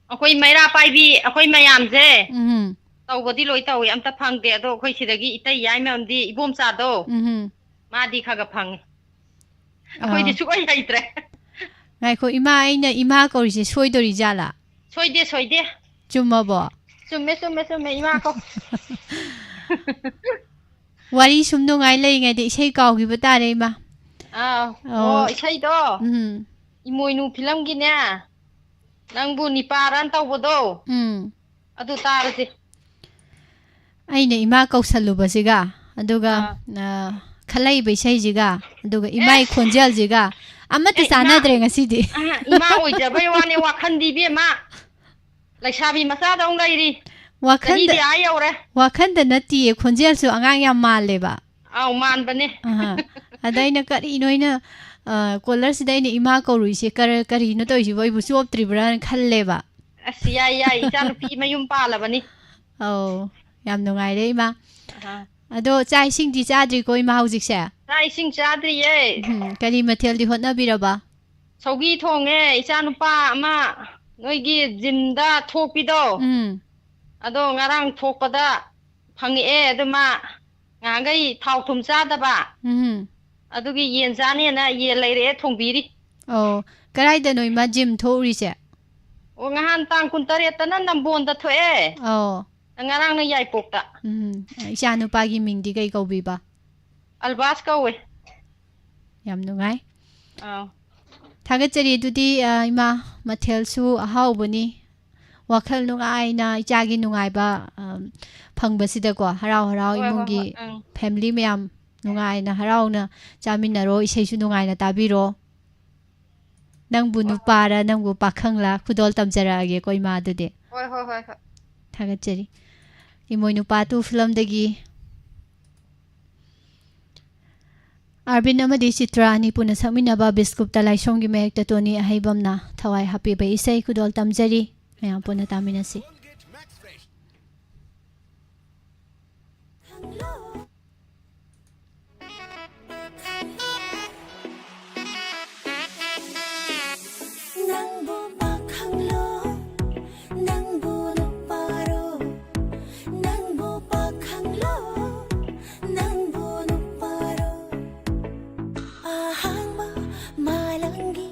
ꯑꯩꯈꯣꯏ ꯃꯩꯔꯥ ꯄꯥꯏꯕꯤ, ꯑꯩꯈꯣꯏ ꯃꯌꯥꯝꯁꯦ ꯎꯝ꯫ ꯇꯧꯕꯗꯤ ꯂꯣꯏ ꯇꯧꯏ, ꯑꯝꯇ ꯐꯪꯗꯦ꯫ ꯑꯗꯣ ꯑꯩꯈꯣꯏ ꯁꯤꯗꯒꯤ ꯏꯇꯩ ꯌꯥꯏꯃꯗꯤ, ꯏꯕꯣꯝꯆꯥꯗꯣ, ꯎꯝ꯫ ꯃꯥꯗꯤ ꯈꯔ ꯈꯔ ꯐꯪꯉꯤ꯫ ꯑꯩꯈꯣꯏꯗꯤ ꯑꯥ꯫ ꯁꯨꯛꯍꯩ ꯍꯩꯇ꯭ꯔꯦ꯫ ꯉꯥꯏꯈꯣ, ꯏꯃꯥ, ꯑꯩꯅ ꯏꯃꯥ ꯀꯧꯔꯤꯁꯦ ꯁꯣꯏꯗꯣꯔꯤ ꯖꯥꯠꯂꯥ? ꯁꯣꯏꯗꯦ, ꯁꯣꯏꯗꯦ꯫ ꯆꯨꯝꯃꯕꯣ? ꯆꯨꯝꯃꯦ, ꯆꯨꯝꯃꯦ, ꯆꯨꯝꯃꯦ, ꯏꯃꯥ ꯀꯧ꯫ ꯋꯥꯔꯤ ꯁꯨꯝ ꯅꯨꯡꯉꯥꯏ ꯂꯩꯔꯤꯉꯩꯗ ꯏꯁꯩ ꯀꯥꯎꯈꯤꯕ ꯇꯥꯔꯦ, ꯏꯃꯥ꯫ ꯑꯥ, ꯑꯣ꯫ ꯑꯣ, ꯏꯁꯩꯗꯣ ꯎꯝ꯫ ꯏꯃꯣꯏꯅꯨ ꯐꯤꯂꯝꯒꯤꯅꯦ, ꯅꯪꯕꯨ ꯅꯤꯄꯥꯔꯥꯟ ꯇꯧꯕꯗꯣ, ꯎꯝ꯫ ꯑꯗꯨ ꯇꯥꯔꯁꯤ꯫ ꯑꯩꯅ ꯏꯃꯥ ꯀꯧꯁꯜꯂꯨꯕꯁꯤꯒ, ꯑꯗꯨꯒ, ꯑꯥ꯫ ꯑ, ꯈꯜꯂꯛꯏꯕ ꯏꯁꯩꯁꯤꯒ, ꯑꯗꯨꯒ ꯏꯃꯥꯒꯤ ꯑꯦ! ꯈꯣꯟꯖꯦꯜꯁꯤꯒ ꯑꯃꯠꯇ ꯑꯦ, ꯏꯃꯥ! ꯆꯥꯟꯅꯗ꯭ꯔꯦ ꯉꯁꯤꯗꯤ꯫ ꯑ, ꯏꯃꯥ ꯑꯣꯏꯖꯕꯩ ꯋꯥꯅꯦ, ꯋꯥꯈꯟꯗꯤ ꯏꯕꯦꯝꯃ, ꯂꯩꯁꯥꯕꯤ ꯃꯆꯥꯗꯧ ꯂꯩꯔꯤ꯫ ꯋꯥꯈꯟꯗ, ꯆꯍꯤꯗꯤ ꯑꯥ ꯌꯧꯔꯦ꯫ ꯋꯥꯈꯟꯗ ꯅꯠꯇꯤꯌꯦ, ꯈꯣꯟꯖꯦꯜꯁꯨ ꯑꯉꯥꯡ ꯌꯥꯝ ꯃꯥꯜꯂꯦꯕ꯫ ꯑꯥꯎ, ꯃꯥꯟꯕꯅꯦ꯫ ꯑꯍꯥ꯫ ꯑꯗ ꯑꯩꯅ ꯀꯔꯤꯅꯣ ꯑꯩꯅ, ꯑ, callerꯁꯤꯗ ꯑꯩꯅ ꯏꯃꯥ ꯀꯧꯔꯨꯏꯁꯦ, ꯀꯔ-, ꯀꯔꯤꯅꯣ ꯇꯧꯔꯤꯁꯤꯕꯣ, ꯑꯩꯕꯨ ꯆꯣꯞꯇ꯭ꯔꯤꯕ꯭ꯔꯥꯅ ꯈꯜꯂꯦꯕ꯫ ꯑꯁ, ꯌꯥꯏ, ꯌꯥꯏ, ꯏꯆꯥꯅꯨꯄꯤ ꯃꯌꯨꯝ ꯄꯥꯜꯂꯕꯅꯤ꯫ ꯑꯧ, ꯌꯥꯝ ꯅꯨꯡꯉꯥꯏꯔꯦ, ꯏꯃꯥ꯫ ꯑꯍꯥ꯫ ꯑꯗꯣ ꯆꯥꯛ ꯏꯁꯤꯡꯗꯤ ꯆꯥꯗ꯭ꯔꯤꯀꯣ, ꯏꯃꯥ, ꯍꯧꯖꯤꯛꯁꯦ? ꯆꯥꯛ ꯏꯁꯤꯡ ꯆꯥꯗ꯭ꯔꯤꯌꯦ꯫ ꯎꯝ, ꯀꯔꯤ ꯃꯊꯦꯜꯗꯤ ꯍꯣꯠꯅꯕꯤꯔꯕ? ꯁꯧꯒꯤ ꯊꯣꯡꯉꯦ, ꯏꯆꯥꯅꯨꯄꯥ ꯑꯃ ꯅꯣꯏꯒꯤ gymꯗ ꯊꯣꯛꯄꯤꯗꯣ꯫ ꯎꯝ꯫ ꯑꯗꯣ ꯉꯔꯥꯡ ꯊꯣꯛꯄꯗ ꯐꯪꯉꯛꯑꯦ, ꯑꯗꯨ ꯃꯥ ꯉꯍꯥꯟꯈꯩ ꯊꯥꯎ ꯊꯨꯝ ꯆꯥꯗꯕ꯫ ꯎꯝ꯫ ꯑꯗꯨꯒꯤ ꯌꯦꯟ ꯆꯥꯅꯦꯅ ꯌꯦꯟ ꯂꯩꯔꯛꯑꯦ, ꯊꯣꯡꯕꯤꯔꯤ꯫ ꯑꯣ, ꯀꯗꯥꯏꯗꯅꯣ ꯏꯃꯥ gym ꯊꯣꯛꯎꯔꯤꯁꯦ? ꯑꯣ, ꯉꯍꯥꯟ ꯇꯥꯡ ꯀꯨꯟꯇꯔꯦꯠꯇꯅ ꯅꯝꯕꯣꯟꯗ ꯊꯣꯛꯑꯦ꯫ ꯑꯣ꯫ ꯉꯔꯥꯡꯅ ꯌꯥꯏꯄꯣꯛꯇ꯫ ꯎꯝ, ꯏꯆꯥ ꯅꯨꯄꯥꯒꯤ ꯃꯤꯡꯗꯤ ꯀꯩ ꯀꯧꯕꯤꯕ? ꯑꯜꯕꯥꯁ ꯀꯧꯋꯦ꯫ ꯌꯥꯝ ꯅꯨꯡꯉꯥꯏ꯫ ꯑꯥꯎ꯫ ꯊꯥꯒꯠꯆꯔꯤ꯫ ꯑꯗꯨꯗꯤ, ꯑ, ꯏꯃꯥ, ꯃꯊꯦꯜꯁꯨ ꯑꯍꯥꯎꯕꯅꯤ꯫ ꯋꯥꯈꯜ ꯅꯨꯡꯉꯥꯏꯅ ꯏꯆꯥꯒꯤ ꯅꯨꯡꯉꯥꯏꯕ, ꯑ, ꯐꯪꯕꯁꯤꯗꯀꯣ, ꯍꯔꯥꯎ ꯍꯔꯥꯎ ꯍꯣꯏ, ꯍꯣꯏ, ꯏꯃꯨꯡꯒꯤ ꯍꯣꯏ, ꯑꯪ꯫ ꯐꯦꯃꯤꯂꯤ ꯃꯌꯥꯝ ꯅꯨꯡꯉꯥꯏꯅ ꯍꯔꯥꯎꯅ ꯆꯥꯃꯤꯟꯅꯔꯣ, ꯏꯁꯩꯁꯨ ꯅꯨꯡꯉꯥꯏꯅ ꯇꯥꯕꯤꯔꯣ꯫ ꯅꯪꯕꯨ ꯍꯣꯏ, ꯍꯣꯏ꯫ ꯅꯨꯄꯥꯔ, ꯅꯪꯕꯨ ꯄꯥꯈꯪꯂꯥ? ꯈꯨꯗꯣꯜ ꯇꯝꯖꯔꯛꯑꯒꯦꯀꯣ, ꯏꯃꯥ, ꯑꯗꯨꯗꯤ꯫ ꯍꯣꯏ, ꯍꯣꯏ, ꯍꯣꯏ, ꯍꯣꯏ꯫ ꯊꯥꯒꯠꯆꯔꯤ꯫ ꯏꯃꯣꯏ ꯅꯨꯄꯥ ꯇꯨ ꯐꯤꯂꯝꯗꯒꯤ ꯑꯥꯔꯕꯤꯟ ꯑꯃꯗꯤ ꯆꯤꯇ꯭ꯔꯥ ꯑꯅꯤ ꯄꯨꯟꯅ ꯁꯛꯃꯤꯟꯅꯕ ꯕꯤꯁꯀꯨꯞꯇ ꯂꯥꯏꯁꯣꯝꯒꯤ ꯃꯌꯦꯛꯇ ꯇꯣꯅꯤ ꯑꯍꯩꯕꯝꯅ ꯊꯋꯥꯏ ꯍꯥꯞꯄꯤꯕ ꯏꯁꯩ ꯈꯨꯗꯣꯜ ꯇꯝꯖꯔꯤ꯫ ꯃꯌꯥꯝ ꯄꯨꯟꯅ ꯇꯥꯃꯤꯟꯅꯁꯤ꯫ ꯅꯪꯕꯨ ꯄꯥꯈꯪꯂꯣ, ꯅꯪꯕꯨ ꯅꯨꯄꯥꯔꯣ, ꯅꯪꯕꯨ ꯄꯥꯈꯪꯂꯣ, ꯅꯪꯕꯨ ꯅꯨꯄꯥꯔꯣ? ꯑꯍꯥꯡꯕ ꯃꯥꯂꯪꯒꯤ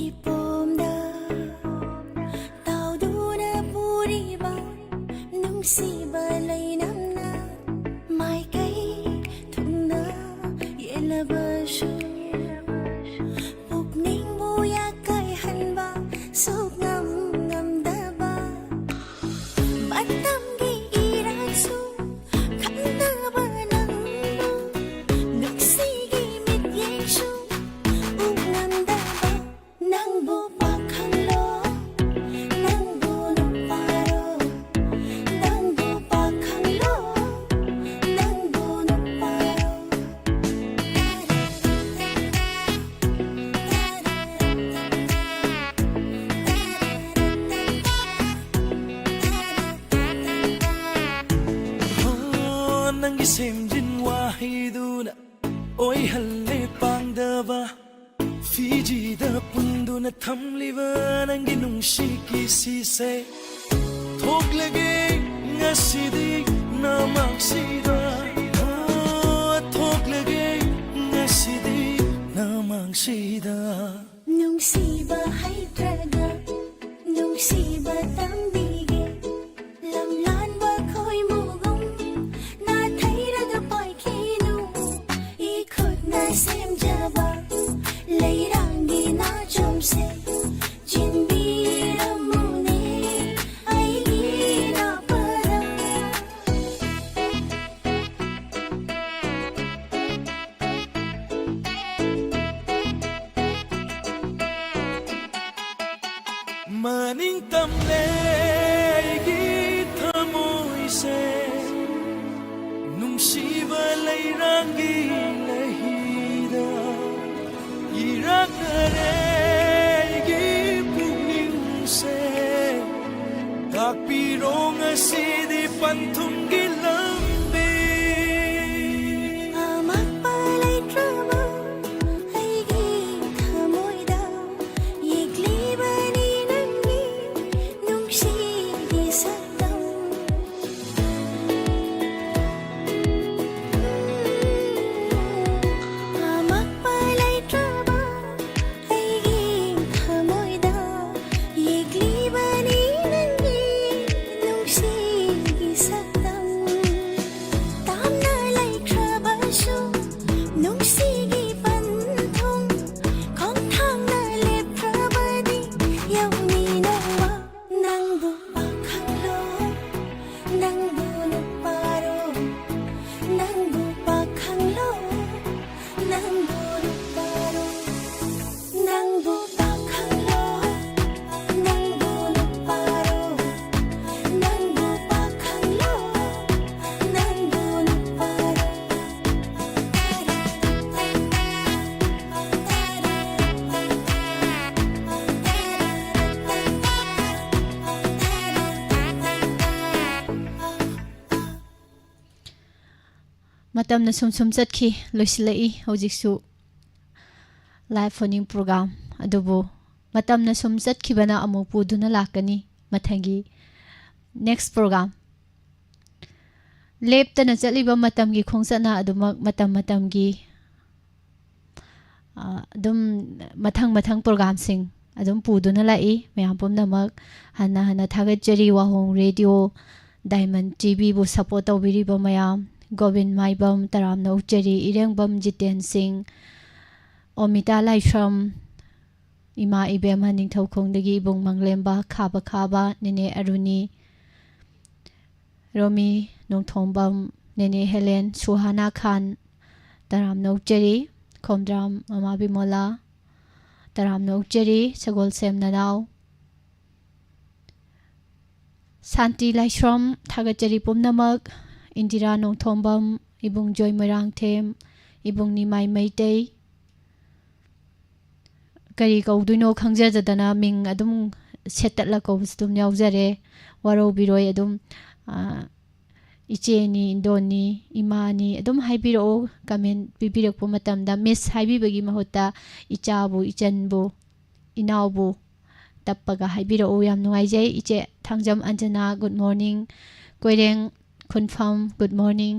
ꯏꯄꯣꯝꯗ ꯇꯥꯎꯗꯨꯅ ꯄꯨꯔꯤꯕ ꯅꯨꯡꯁꯤꯕ ꯂꯩꯅꯝꯅ ꯃꯥꯏꯀꯩ ꯊꯨꯡꯅ ꯌꯦꯜꯂꯕꯁꯨ, ꯄꯨꯛꯅꯤꯡꯕꯨ ꯌꯥꯀꯥꯏꯍꯟꯕ ꯁꯨꯛꯉꯝ ꯉꯝꯗꯕ, ꯃꯇꯝꯒꯤ ꯏꯔꯥꯡꯁꯨ ꯈꯪꯗꯕ ꯅꯪꯕꯨ, ꯅꯨꯡꯁꯤꯒꯤ ꯃꯤꯠꯌꯦꯡꯁꯨ ꯎ ꯉꯝꯗꯕ, ꯅꯪꯕꯨ ꯄꯥꯈꯪꯂꯣ, ꯅꯪꯕꯨ ꯅꯨꯄꯥꯔꯣ, ꯅꯪꯕꯨ ꯄꯥꯈꯪꯂꯣ, ꯅꯪꯕꯨ ꯅꯨꯄꯥꯔꯣ? ꯑꯣ, ꯅꯪꯒꯤ ꯁꯦꯝꯖꯤꯟ ꯋꯥꯍꯩꯗꯨꯅ ꯑꯣꯏꯍꯜꯂꯦ ꯄꯥꯡꯗꯕ꯫ ꯐꯤꯖꯤꯗ ꯄꯨꯟꯗꯨꯅ ꯊꯝꯂꯤꯕ ꯅꯪꯒꯤ ꯅꯨꯡꯁꯤ ꯀꯤꯁꯤꯁꯦ ꯊꯣꯛꯂꯒꯦ ꯉꯁꯤꯗꯤ ꯅꯃꯥꯡꯁꯤꯗ꯫ ꯑꯣ, ꯊꯣꯛꯂꯒꯦ ꯉꯁꯤꯗꯤ ꯅꯃꯥꯡꯁꯤꯗ꯫ ꯅꯨꯡꯁꯤꯕ ꯍꯩꯇ꯭ꯔꯒ ꯅꯨꯡꯁꯤꯕ ꯇꯝꯕꯤꯒꯦ꯫ ꯂꯝꯂꯥꯟꯕ ꯈꯣꯏꯃꯨꯒꯨꯝ ꯅꯥꯊꯩꯔꯒ ꯄꯥꯏꯈꯤꯅꯨ꯫ ꯏꯈꯨꯠꯅ ꯁꯦꯝꯖꯕ ꯂꯩꯔꯥꯡꯒꯤ ꯅꯥꯠ ꯃꯅꯤꯡ ꯇꯝꯂꯦ ꯑꯩꯒꯤ ꯊꯃꯣꯏꯁꯦ, ꯅꯨꯡꯁꯤꯕ ꯂꯩꯔꯥꯡꯒꯤ ꯂꯩꯍꯤꯗ ꯏꯔꯛꯅꯔꯦ ꯑꯩꯒꯤ ꯄꯨꯛꯅꯤꯡꯁꯦ꯫ ꯇꯥꯛꯄꯤꯔꯣ ꯉꯁꯤꯗꯤ ꯄꯟꯊꯨꯡꯒꯤ ꯂꯝꯕꯤ꯫ ꯑꯃꯛꯄ ꯂꯩꯇ꯭ꯔꯕ ꯑꯩꯒꯤ ꯊꯃꯣꯏꯗ ꯌꯦꯛꯂꯤꯕꯅꯤ ꯅꯪꯒꯤ ꯅꯨꯡꯁꯤꯒꯤ ꯁꯛꯇꯝ꯫ ꯑꯃꯛꯄ ꯂꯩꯇ꯭ꯔꯕ ꯑꯩꯒꯤ ꯊꯃꯣꯏꯗ ꯌꯦꯛꯂꯤꯕꯅꯤ ꯅꯪꯒꯤ ꯅꯨꯡꯁꯤꯒꯤ ꯁꯛꯇꯝ꯫ ꯇꯥꯝꯅ ꯂꯩꯈ꯭ꯔꯕꯁꯨ ꯅꯨꯡꯁꯤꯒꯤ ꯄꯟꯊꯨꯡ ꯈꯣꯡꯊꯥꯡꯅ ꯂꯦꯞꯈ꯭ꯔꯕꯗꯤ ꯌꯧꯅꯤꯡꯅꯕ ꯅꯪꯕꯨ ꯄꯥꯈꯪꯂꯣ, ꯅꯪꯕꯨ ꯅꯨꯄꯥꯔꯣ, ꯅꯪꯕꯨ ꯄꯥꯈꯪꯂꯣ, ꯅꯪꯕꯨ ꯅꯨꯄꯥꯔꯣ, ꯅꯪꯕꯨ ꯄꯥꯈꯪꯂꯣ, ꯅꯪꯕꯨ ꯅꯨꯄꯥꯔꯣ, ꯅꯪꯕꯨ ꯄꯥꯈꯪꯂꯣ, ꯅꯪꯕꯨ ꯅꯨꯄꯥꯔꯣ꯫ ꯃꯇꯝꯅ ꯁꯨꯝ ꯁꯨꯝ ꯆꯠꯈꯤ, ꯂꯣꯏꯁꯤꯜꯂꯛꯏ ꯍꯧꯖꯤꯛꯁꯨ live phone-in program꯫ ꯑꯗꯨꯕꯨ ꯃꯇꯝꯅ ꯁꯨꯝ ꯆꯠꯈꯤꯕꯅ ꯑꯃꯨꯛ ꯄꯨꯗꯨꯅ ꯂꯥꯛꯀꯅꯤ ꯃꯊꯪꯒꯤ next program꯫ ꯂꯦꯞꯇꯅ ꯆꯠꯂꯤꯕ ꯃꯇꯝꯒꯤ ꯈꯣꯡꯆꯠꯅ ꯑꯗꯨꯃꯛ ꯃꯇꯝ ꯃꯇꯝꯒꯤ ꯑ, ꯑꯗꯨꯝ ꯃꯊꯪ ꯃꯊꯪ program-ꯁꯤꯡ ꯑꯗꯨꯝ ꯄꯨꯗꯨꯅ ꯂꯥꯛꯏ꯫ ꯃꯌꯥꯝ ꯄꯨꯝꯅꯃꯛ ꯍꯟꯅ ꯍꯟꯅ ꯊꯥꯒꯠꯆꯔꯤ꯫ ꯋꯥꯍꯣꯡ Radio, Diamond T V-ꯕꯨ support ꯇꯧꯕꯤꯔꯤꯕ ꯃꯌꯥꯝ, ꯒꯣꯕꯤꯟ ꯃꯥꯏꯕꯝ, ꯇꯔꯥꯝꯅ ꯑꯣꯛꯆꯔꯤ, ꯏꯔꯦꯡꯕꯝ ꯖꯤꯇꯦꯟ ꯁꯤꯡ, ꯑꯣꯃꯤꯇꯥ ꯂꯥꯏꯁ꯭ꯔꯝ, ꯏꯃꯥ ꯏꯕꯦꯝꯃ ꯅꯤꯡꯊꯧꯈꯣꯡꯗꯒꯤ ꯏꯕꯨꯡ ꯃꯪꯂꯦꯝꯕ, ꯈꯥꯕ ꯈꯥꯕ, ꯅꯦꯅꯦ ꯑꯔꯨꯅꯤ, ꯔꯣꯃꯤ ꯅꯣꯡꯊꯣꯝꯕꯝ, ꯅꯦꯅꯦ ꯍꯦꯂꯦꯟ, ꯁꯨꯍꯥꯅꯥ ꯈꯥꯟ, ꯇꯔꯥꯝꯅ ꯑꯣꯛꯆꯔꯤ꯫ ꯈꯣꯝꯗ꯭ꯔꯥꯝ ꯃꯃꯥ ꯕꯤꯃꯣꯂꯥ, ꯇꯔꯥꯝꯅ ꯑꯣꯛꯆꯔꯤ꯫ ꯁꯒꯣꯜꯁꯦꯝ ꯅꯅꯥꯎ, ꯁꯥꯟꯇꯤ ꯂꯥꯏꯁ꯭ꯔꯝ, ꯊꯥꯒꯠꯆꯔꯤ ꯄꯨꯝꯅꯃꯛ꯫ ꯏꯟꯗꯤꯔꯥ ꯅꯣꯡꯊꯣꯝꯕꯝ, ꯏꯕꯨꯡ ꯖꯣꯏ ꯃꯣꯏꯔꯥꯡꯊꯦꯝ, ꯏꯕꯨꯡ ꯅꯤꯃꯥꯏ ꯃꯩꯇꯩ, ꯀꯔꯤ ꯀꯧꯗꯣꯏꯅꯣ ꯈꯪꯖꯗꯗꯅ ꯃꯤꯡ ꯑꯗꯨꯝ ꯁꯦꯠꯇꯠꯂ ꯀꯧꯕꯁꯨ ꯑꯗꯨꯝ ꯌꯥꯎꯖꯔꯦ꯫ ꯋꯥꯔꯧꯕꯤꯔꯣꯏ ꯑꯗꯨꯝ, ꯑ, ꯏꯆꯦꯅꯤ, ꯏꯟꯗꯣꯟꯅꯤ, ꯏꯃꯥꯅꯤ ꯑꯗꯨꯝ ꯍꯥꯏꯕꯤꯔꯛꯑꯣ꯫ Comment ꯄꯤꯕꯤꯔꯛꯄ ꯃꯇꯝꯗ miss ꯍꯥꯏꯕꯤꯕꯒꯤ ꯃꯍꯨꯠꯇ ꯏꯆꯥꯕꯨ, ꯏꯆꯟꯕꯨ, ꯏꯅꯥꯎꯕꯨ ꯇꯞꯄꯒ ꯍꯥꯏꯕꯤꯔꯛꯎ꯫ ꯌꯥꯝ ꯅꯨꯡꯉꯥꯏꯖꯩ꯫ ꯏꯆꯦ Thangjam ꯑꯟꯖꯅꯥ, good morning꯫ Koireng ꯈꯨꯟꯐꯝ, good morning꯫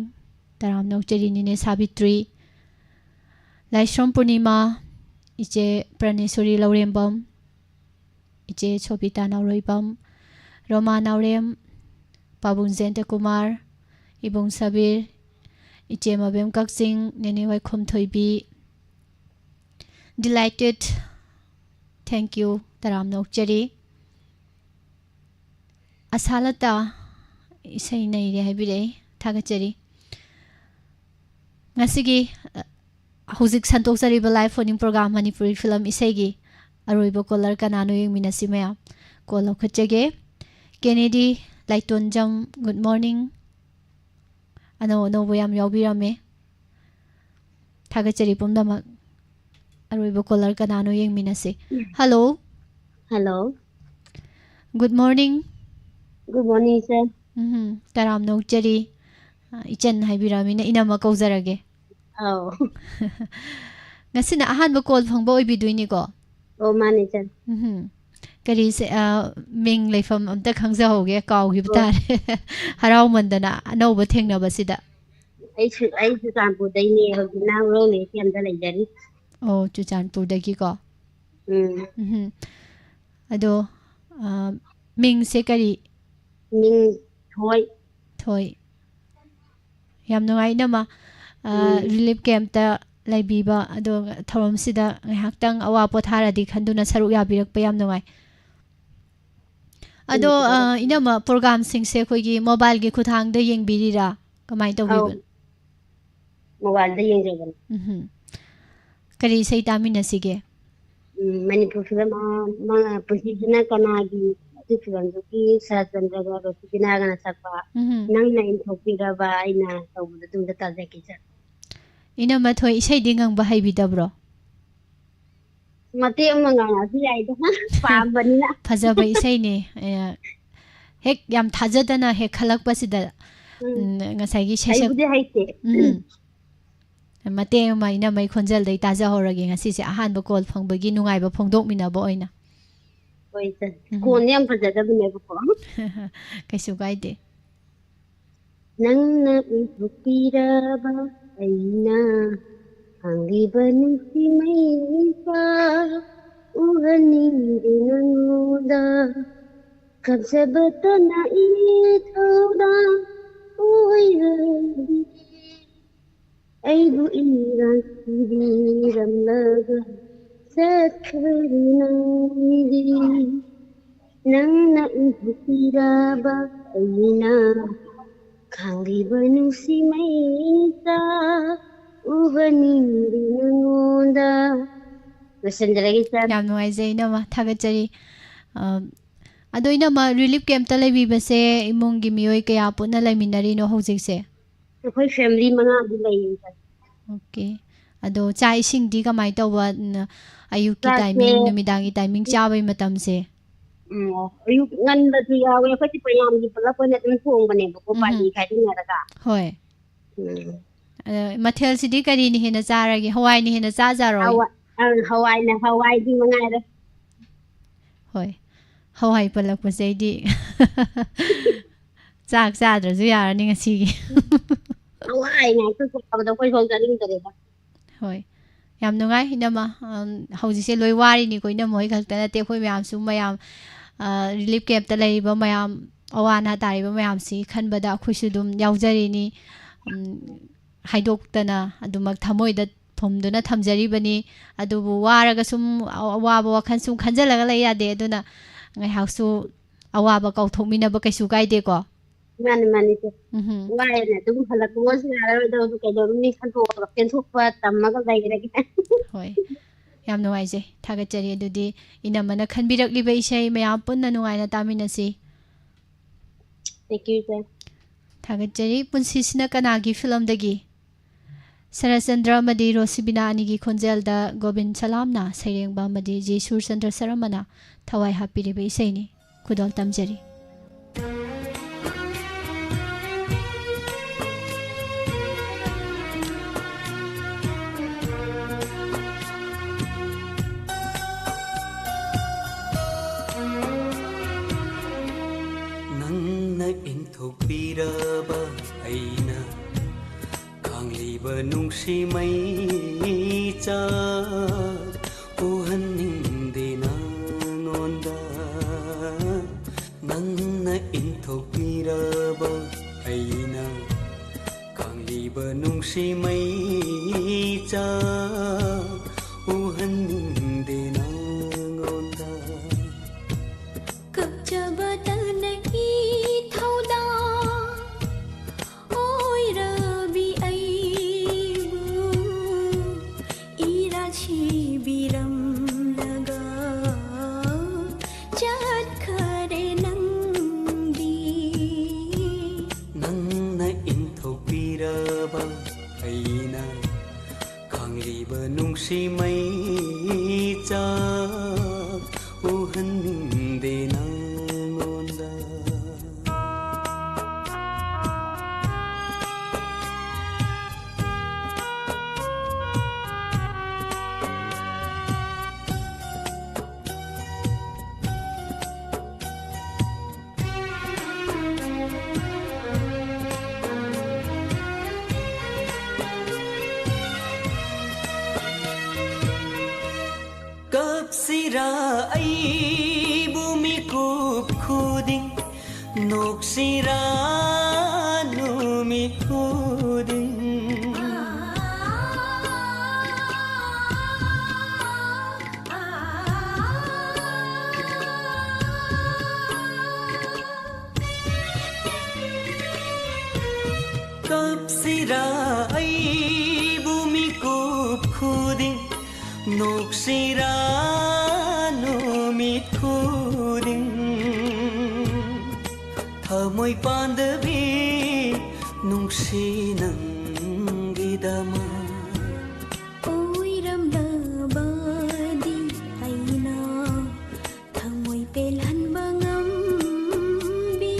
ꯇꯔꯥꯝꯅ ꯑꯣꯛꯆꯔꯤ ꯅꯦꯅꯦ ꯁꯥꯕꯤꯇ꯭ꯔꯤ꯫ ꯂꯥꯏꯁ꯭ꯔꯝ ꯄꯨꯔꯅꯤꯃꯥ, ꯏꯆꯦ ꯄ꯭ꯔꯅꯦꯁꯣꯔꯤ ꯂꯧꯔꯦꯝꯕꯝ, ꯏꯆꯦ ꯁꯣꯕꯤꯇꯥ ꯅꯥꯎꯔꯣꯏꯕꯝ, ꯔꯣꯃꯥ ꯅꯥꯎꯔꯦꯝ, ꯄꯥꯕꯨꯡ ꯖꯌꯟꯇ ꯀꯨꯃꯥꯔ, ꯏꯕꯨꯡ ꯁꯕꯤꯔ, ꯏꯆꯦ ꯃꯕꯦꯝ ꯀꯛꯆꯤꯡ, ꯅꯦꯅꯦ ꯋꯥꯏꯈꯣꯝ ꯊꯣꯏꯕꯤ꯫ Delighted, thank you, ꯇꯔꯥꯝꯅ ꯑꯣꯛꯆꯔꯤ꯫ ꯑꯁꯥꯂꯇꯥ ꯏꯁꯩ ꯅꯩꯔꯦ ꯍꯥꯏꯕꯤꯔꯛꯏ, ꯊꯥꯒꯠꯆꯔꯤ꯫ ꯉꯁꯤꯒꯤ, ꯑ, ꯍꯧꯖꯤꯛ ꯁꯟꯗꯣꯛꯆꯔꯤꯕ live phone-in program Manipuri film ꯏꯁꯩꯒꯤ ꯑꯔꯣꯏꯕ caller ꯀꯅꯥꯅꯣ ꯌꯦꯡꯃꯤꯟꯅꯁꯤ ꯃꯌꯥꯝ꯫ Call ꯂꯧꯈꯠꯆꯒꯦ꯫ ꯀꯦꯅꯦꯗꯤ ꯂꯥꯏꯇꯣꯟꯖꯝ, good morning꯫ ꯑꯅꯧ ꯑꯅꯧꯕ ꯌꯥꯝ ꯌꯥꯎꯕꯤꯔꯝꯃꯦ꯫ ꯊꯥꯒꯠꯆꯔꯤ ꯄꯨꯝꯅꯃꯛ꯫ ꯑꯔꯣꯏꯕ caller ꯀꯅꯥꯅꯣ ꯌꯦꯡꯃꯤꯟꯅꯁꯤ꯫ Hello꯫ Hello꯫ Good morning꯫ Good morning, sir꯫ ꯎꯝ, ꯇꯔꯥꯝꯅ ꯑꯣꯛꯆꯔꯤ꯫ ꯑ, ꯏꯆꯟ ꯍꯥꯏꯕꯤꯔꯛꯑꯃꯤꯅ ꯏꯅꯝꯃ ꯀꯧꯖꯔꯒꯦ꯫ ꯑꯧ꯫ ꯉꯁꯤꯅ ꯑꯍꯥꯟꯕ call ꯐꯪꯕ ꯑꯣꯏꯕꯤꯗꯣꯏꯅꯤꯀꯣ? ꯑꯣ, ꯃꯥꯅꯦ, ꯏꯆꯟ꯫ ꯎꯝ꯫ ꯀꯔꯤ ꯁꯦ-, ꯑ, ꯃꯤꯡ ꯂꯩꯐꯝ ꯑꯝꯇ ꯈꯪꯖꯍꯧꯒꯦ, ꯀꯥꯎꯈꯤꯕ ꯑꯣ꯫ ꯇꯥꯔꯦ꯫ ꯍꯔꯥꯎꯃꯟꯗꯅ ꯑꯅꯧꯕ ꯊꯦꯡꯅꯕꯁꯤꯗ꯫ ꯑꯩꯁꯨ, ꯑꯩ ꯆꯨꯔꯆꯥꯟꯄꯨꯔꯗꯩꯅꯦ, ꯍꯧꯖꯤꯛꯅ ꯎꯔꯣꯡ ꯂꯩꯔꯛ ꯀꯦꯝꯗ ꯂꯩꯖꯔꯤ꯫ ꯑꯣ, ꯆꯨꯔꯆꯥꯟꯄꯨꯔꯗꯒꯤꯀꯣ? ꯎꯝ꯫ ꯎꯝꯍꯨꯝ꯫ ꯑꯗꯣ, ꯑ, ꯃꯤꯡꯁꯦ ꯀꯔꯤ? ꯃꯤꯡ ꯊꯣꯏ꯫ ꯊꯣꯏ꯫ ꯌꯥꯝ ꯅꯨꯡꯉꯥꯏ, ꯏꯅꯝꯃ꯫ ꯑ, ꯎꯝ꯫ Relief camp-ꯇ ꯂꯩꯕꯤꯕ, ꯑꯗꯣ ꯊꯧꯔꯝꯁꯤꯗ ꯉꯥꯏꯍꯥꯛꯇꯪ ꯑꯋꯥ ꯄꯣꯊꯥꯔꯗꯤ ꯈꯟꯗꯨꯅ ꯁꯔꯨꯛ ꯌꯥꯕꯤꯔꯛꯄ ꯌꯥꯝ ꯅꯨꯡꯉꯥꯏ꯫ ꯑꯗꯣ, ꯎꯝ, ꯑ, ꯏꯅꯝꯃ, program-ꯁꯤꯡꯁꯦ ꯑꯩꯈꯣꯏꯒꯤ mobile-ꯒꯤ ꯈꯨꯠꯊꯥꯡꯗ ꯌꯦꯡꯕꯤꯔꯤꯔꯥ? ꯀꯃꯥꯏꯅ ꯇꯧꯕꯤꯕꯅꯣ? ꯑꯧ꯫ Mobile-ꯗ ꯌꯦꯡꯖꯕꯅꯤ꯫ ꯎꯝꯍꯨꯝ꯫ ꯀꯔꯤ ꯏꯁꯩ ꯇꯥꯃꯤꯟꯅꯁꯤꯒꯦ? ꯎꯝ, ꯃꯅꯤꯄꯨꯔ film, ꯑ, ꯃ-, ꯄꯨꯟꯁꯤꯁꯤꯅ ꯀꯅꯥꯒꯤ ꯑꯗꯨꯒꯤ ꯐꯤꯂꯝꯗꯨꯒꯤ ꯁꯔꯠꯆꯟꯗ꯭ꯔꯒ ꯔꯣꯁꯤꯕꯤꯅꯥꯒꯅ ꯁꯛꯄ ꯎꯝ꯫ ꯅꯪꯅ ꯏꯟꯊꯣꯛꯄꯤꯔꯕ ꯑꯩꯅ ꯇꯧꯕꯗꯣ ꯑꯗꯨꯝꯗ ꯇꯥꯖꯒꯦ ꯁꯥꯔ꯫ ꯏꯅꯝꯃ ꯊꯣꯏ, ꯏꯁꯩꯗꯤ ꯉꯪꯕ ꯍꯩꯕꯤꯗꯕ꯭ꯔꯣ? ꯃꯇꯦꯛ ꯑꯃ ꯉꯥꯡꯉꯁꯨ ꯌꯥꯏꯗ, ꯄꯥꯝꯕꯅꯤꯅ꯫ ꯐꯖꯕ ꯏꯁꯩꯅꯦ꯫ ꯑꯦ, ꯍꯦꯛ ꯌꯥꯝ ꯊꯥꯖꯗꯅ ꯍꯦꯛ ꯈꯜꯂꯛꯄꯁꯤꯗ, ꯎꯝ꯫ ꯎꯝ, ꯉꯁꯥꯏꯒꯤ ꯁꯩꯁꯛ- ꯍꯩꯕꯨꯗꯤ ꯍꯩꯇꯦ꯫ ꯎꯝ꯫ ꯃꯇꯦꯛ ꯑꯃ ꯏꯅꯝꯃꯩ ꯈꯣꯟꯖꯦꯜꯗꯩ ꯇꯥꯖꯍꯧꯔꯒꯦ ꯉꯁꯤꯁꯦ, ꯑꯍꯥꯟꯕ ꯀꯣꯜ ꯐꯪꯕꯒꯤ ꯅꯨꯡꯉꯥꯏꯕ ꯐꯣꯡꯗꯣꯛꯃꯤꯟꯅꯕ ꯑꯣꯏꯅ꯫ ꯍꯣꯏ ꯁꯥꯔ꯫ ꯎꯝ꯫ ꯈꯣꯟꯗꯤ ꯌꯥꯝ ꯐꯖꯗꯕꯅꯦꯕꯀꯣ꯫ ꯀꯩꯁꯨ ꯀꯥꯏꯗꯦ꯫ ꯅꯪꯅ ꯏꯟꯊꯣꯛꯄꯤꯔꯕ ꯑꯩꯅ ꯈꯥꯡꯂꯤꯕ ꯅꯨꯡꯁꯤ ꯃꯩꯁꯥ ꯎꯍꯟꯅꯤꯡꯗꯦ ꯅꯉꯣꯟꯗ꯫ ꯈꯟꯖꯕꯇꯅ ꯏꯊꯧꯗꯥꯡ ꯑꯣꯏꯔꯕꯗꯤ ꯑꯩꯕꯨ ꯏꯔꯥꯡ ꯁꯤꯕꯤꯔꯝꯂꯒ ꯆꯠꯈ꯭ꯔꯦ ꯅꯪꯗꯤ꯫ ꯅꯪꯅ ꯏꯟꯊꯣꯛꯄꯤꯔꯕ ꯑꯩꯅ ꯈꯥꯡꯂꯤꯕ ꯅꯨꯡꯁꯤ ꯃꯩꯁꯥ ꯎꯍꯟꯅꯤꯡꯗꯦ ꯅꯉꯣꯟꯗ꯫ ꯂꯣꯏꯁꯤꯟꯖꯔꯒꯦ ꯁꯥꯔ꯫ ꯌꯥꯝ ꯅꯨꯡꯉꯥꯏꯖꯩ ꯏꯅꯝꯃ, ꯊꯥꯒꯠꯆꯔꯤ꯫ ꯑ, ꯑꯗꯣ ꯏꯅꯝꯃ, ꯔꯤꯂꯤꯐ ꯀꯦꯝꯞꯇ ꯂꯩꯕꯤꯕꯁꯦ ꯏꯃꯨꯡꯒꯤ ꯃꯤꯑꯣꯏ ꯀꯌꯥ ꯄꯨꯟꯅ ꯂꯩꯃꯤꯟꯅꯔꯤꯅꯣ ꯍꯧꯖꯤꯛꯁꯦ? ꯑꯩꯈꯣꯏ ꯐꯦꯃꯤꯂꯤ ꯃꯉꯥꯗꯤ ꯂꯩꯌꯦ ꯁꯥꯔ꯫ ꯑꯣꯀꯦ꯫ ꯑꯗꯣ ꯆꯥꯛ ꯏꯁꯤꯡꯗꯤ ꯀꯃꯥꯏꯅ ꯇꯧꯕ? ꯅ-, ꯑꯌꯨꯛꯀꯤ ꯆꯥꯛꯁꯦ ꯇꯥꯏꯃꯤꯡ, ꯅꯨꯃꯤꯗꯥꯡꯒꯤ ꯇꯥꯏꯃꯤꯡ, ꯆꯥꯕꯒꯤ ꯃꯇꯝꯁꯦ? ꯎꯝ, ꯑꯣ, ꯑꯌꯨꯛ ꯉꯟꯕꯁꯨ ꯌꯥꯎꯋꯦ꯫ ꯑꯩꯈꯣꯏꯗꯤ ꯃꯌꯥꯝꯒꯤ ꯄꯨꯂꯞ ꯑꯣꯏꯅ ꯑꯗꯨꯝ ꯊꯣꯡꯕꯅꯦꯕꯀꯣ, ꯎꯝ꯫ ꯄꯥꯔꯇꯤ ꯈꯥꯏꯗꯣꯛꯅꯔꯒ꯫ ꯍꯣꯏ꯫ ꯎꯝ꯫ ꯑ, ꯃꯊꯦꯜꯁꯤꯗꯤ ꯀꯔꯤꯅ ꯍꯦꯟꯅ ꯆꯥꯔꯒꯦ? ꯍꯋꯥꯏꯅ ꯍꯦꯟꯅ ꯆꯥꯖꯔꯣꯏ? ꯍꯋꯥ-, ꯑ, ꯍꯋꯥꯏꯅ, ꯍꯋꯥꯏꯗꯤ ꯃꯉꯥꯏꯔꯦ꯫ ꯍꯣꯏ꯫ ꯍꯋꯥꯏ ꯄꯜꯂꯛꯄꯁꯦ ꯑꯩꯗꯤ ꯆꯥꯛ ꯆꯥꯗ꯭ꯔꯁꯨ ꯌꯥꯔꯅꯤ ꯉꯁꯤꯒꯤ꯫ ꯍꯋꯥꯏ ꯉꯥꯛꯇ ꯆꯥꯕꯗꯣ ꯑꯩꯈꯣꯏ ꯐꯥꯎ ꯆꯥꯅꯤꯡꯗꯔꯦꯗ꯫ ꯍꯣꯏ꯫ ꯌꯥꯝ ꯅꯨꯡꯉꯥꯏ, ꯏꯅꯝꯃ꯫ ꯑꯝ, ꯍꯧꯖꯤꯛꯁꯦ ꯂꯣꯏ ꯋꯥꯔꯤꯅꯤꯀꯣ, ꯏꯅꯝꯃ ꯍꯣꯏ ꯈꯛꯇ ꯅꯠꯇꯦ, ꯑꯩꯈꯣꯏ ꯃꯌꯥꯝꯁꯨ ꯃꯌꯥꯝ, ꯑ, ꯔꯤꯂꯤꯐ ꯀꯦꯝꯞꯇ ꯂꯩꯔꯤꯕ ꯃꯌꯥꯝ, ꯑꯋꯥ ꯑꯅꯥ ꯇꯥꯔꯤꯕ ꯃꯌꯥꯝꯁꯤ ꯈꯟꯕꯗ ꯑꯩꯈꯣꯏꯁꯨ ꯑꯗꯨꯝ ꯌꯥꯎꯖꯔꯤꯅꯤ꯫ ꯎꯝ, ꯍꯥꯏꯗꯣꯛꯇꯅ ꯑꯗꯨꯃꯛ ꯊꯃꯣꯏꯗ ꯐꯨꯝꯗꯨꯅ ꯊꯝꯖꯔꯤꯕꯅꯤ꯫ ꯑꯗꯨꯕꯨ ꯋꯥꯔꯒ ꯁꯨꯝ ꯑ-, ꯑꯋꯥꯕ ꯋꯥꯈꯜ ꯁꯨꯝ ꯈꯟꯖꯜꯂꯒ ꯂꯩ ꯌꯥꯗꯦ꯫ ꯑꯗꯨꯅ ꯉꯥꯏꯍꯥꯛꯁꯨ ꯑꯋꯥꯕ ꯀꯥꯎꯊꯣꯛꯃꯤꯟꯅꯕ ꯀꯩꯁꯨ ꯀꯥꯏꯗꯦꯀꯣ꯫ ꯃꯥꯅꯤ, ꯃꯥꯅꯤ, ꯏꯆꯦ꯫ ꯎꯝꯍꯨꯝ꯫ ꯋꯥꯏꯅ ꯑꯗꯨꯝ ꯍꯜꯂꯛꯄꯒꯁꯨ ꯌꯥꯔꯔꯣꯏꯗꯕꯗꯨ ꯀꯩꯗꯧꯔꯨꯅꯤ, ꯈꯟꯗꯣꯛꯑꯒ ꯄꯦꯟꯊꯣꯛꯄ ꯇꯝꯃꯒ ꯂꯩꯔꯒꯦ꯫ ꯍꯣꯏ꯫ ꯌꯥꯝ ꯅꯨꯡꯉꯥꯏꯖꯩ꯫ ꯊꯥꯒꯠꯆꯔꯤ꯫ ꯑꯗꯨꯗꯤ ꯏꯅꯝꯃꯅ ꯈꯟꯕꯤꯔꯛꯂꯤꯕ ꯏꯁꯩ ꯃꯌꯥꯝ ꯄꯨꯟꯅ ꯅꯨꯡꯉꯥꯏꯅ ꯇꯥꯃꯤꯟꯅꯁꯤ꯫ Thank you, ꯏꯆꯦ꯫ ꯊꯥꯒꯠꯆꯔꯤ꯫ ꯄꯨꯟꯁꯤꯁꯤꯅ ꯀꯅꯥꯒꯤ ꯐꯤꯂꯝꯗꯒꯤ? ꯁꯔꯠꯆꯟꯗ꯭ꯔ ꯑꯃꯗꯤ ꯔꯣꯁꯤꯕꯤꯅꯥ ꯑꯅꯤꯒꯤ ꯈꯣꯟꯖꯦꯜꯗ ꯒꯣꯕꯤꯟ ꯁꯂꯥꯝꯅ, ꯁꯩꯔꯦꯡꯕ ꯑꯃꯗꯤ ꯖꯤ ꯁꯨꯔꯆꯟꯗ꯭ꯔ ꯁꯔꯃꯅ ꯊꯋꯥꯏ ꯍꯥꯞꯄꯤꯔꯤꯕ ꯏꯁꯩꯅꯤ꯫ ꯈꯨꯗꯣꯜ ꯇꯝꯖꯔꯤ꯫ ꯅꯪꯅ ꯏꯟꯊꯣꯛꯄꯤꯔꯕ ꯑꯩꯅ ꯈꯥꯡꯂꯤꯕ ꯅꯨꯡꯁꯤ ꯃꯩꯆꯥꯛ ꯎꯍꯟꯅꯤꯡꯗꯦ ꯅꯉꯣꯟꯗ꯫ ꯅꯪꯅ ꯏꯟꯊꯣꯛꯄꯤꯔꯕ ꯑꯩꯅ ꯈꯥꯡꯂꯤꯕ ꯅꯨꯡꯁꯤ ꯃꯩꯆꯥꯛ ꯎꯍꯟꯅꯤꯡꯗꯦ ꯅꯉꯣꯟꯗ꯫ ꯀꯞꯆꯕꯇꯅ ꯏꯊꯧꯗꯥꯡ ꯑꯣꯏꯔꯕꯤ ꯑꯩꯕꯨ ꯏꯔꯥꯜ ꯁꯤꯕꯤꯔꯝꯂꯒ ꯆꯠꯈꯔꯦ ꯅꯪꯗꯤ꯫ ꯅꯪꯅ ꯏꯟꯊꯣꯛꯄꯤꯔꯕ ꯑꯩꯅ ꯈꯥꯡꯂꯤꯕ ꯅꯨꯡꯁꯤ ꯃꯩꯆꯥꯛ ꯎꯍꯟꯅꯤꯡꯗꯦ ꯅꯉꯣꯟꯗ꯫ ꯀꯞꯁꯤꯔꯥ ꯑꯩꯕꯨ ꯃꯤꯀꯨꯞ ꯈꯨꯗꯤꯡ, ꯅꯣꯛꯁꯤꯔꯥ ꯅꯨꯃꯤꯠ ꯈꯨꯗꯤꯡ꯫ ꯀꯞꯁꯤꯔꯥ ꯑꯩꯕꯨ ꯃꯤꯀꯨꯞ ꯈꯨꯗꯤꯡ, ꯅꯣꯛꯁꯤꯔꯥ ꯅꯨꯃꯤꯠ ꯈꯨꯗꯤꯡ, ꯊꯃꯣꯏ ꯄꯥꯟꯗꯕꯤ ꯅꯨꯡꯁꯤ ꯅꯪꯒꯤꯗꯃꯛ꯫ ꯑꯣꯏꯔꯝꯂꯕꯗꯤ ꯑꯩꯅ ꯊꯃꯣꯏ ꯄꯦꯜꯍꯟꯕ ꯉꯝꯕꯤ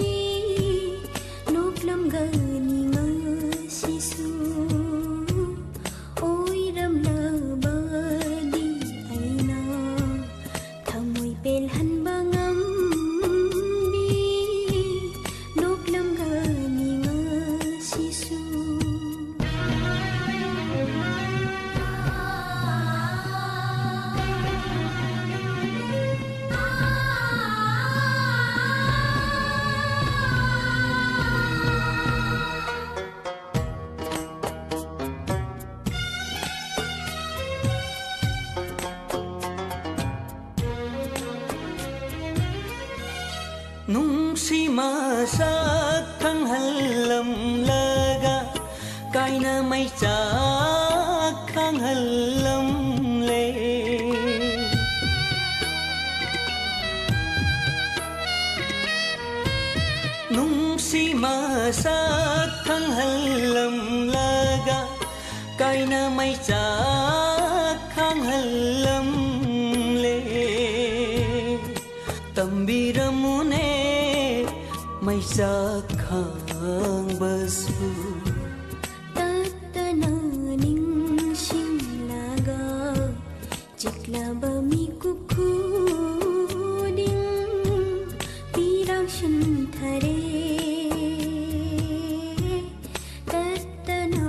ꯅꯣꯛꯂꯝꯒꯅꯤ ꯉꯁꯤꯁꯨ꯫ ꯑꯣꯏꯔꯝꯂꯕꯗꯤ ꯑꯩꯅ ꯊꯃꯣꯏ ꯄꯦꯜꯍꯟꯕ ꯉꯝꯕꯤ ꯅꯣꯛꯂꯝꯒꯅꯤ ꯉꯁꯤꯁꯨ꯫ ꯅꯨꯡꯁꯤ ꯃꯁꯛ ꯈꯪꯍꯜꯂꯝꯂꯒ, ꯀꯥꯏꯅ ꯃꯩꯆꯥꯛ ꯈꯥꯡꯍꯜꯂꯝꯂꯦ꯫ ꯅꯨꯡꯁꯤ ꯃꯁꯛ ꯈꯪꯍꯜꯂꯝꯂꯒ, ꯀꯥꯏꯅ ꯃꯩꯆꯥꯛ ꯈꯥꯡꯍꯜꯂꯝꯂꯦ꯫ ꯇꯝꯕꯤꯔꯝꯃꯨꯅꯦ ꯃꯩꯆꯥꯛ ꯈꯥꯡꯕꯁꯨ꯫ ꯇꯠꯇꯅ ꯅꯤꯡꯁꯤꯡꯂꯒ ꯆꯤꯛꯂꯕ ꯃꯤꯀꯨꯞ ꯈꯨꯗꯤꯡ ꯄꯤꯔꯥꯡ ꯁꯤꯟꯊꯔꯦ꯫ ꯇꯠꯇꯅ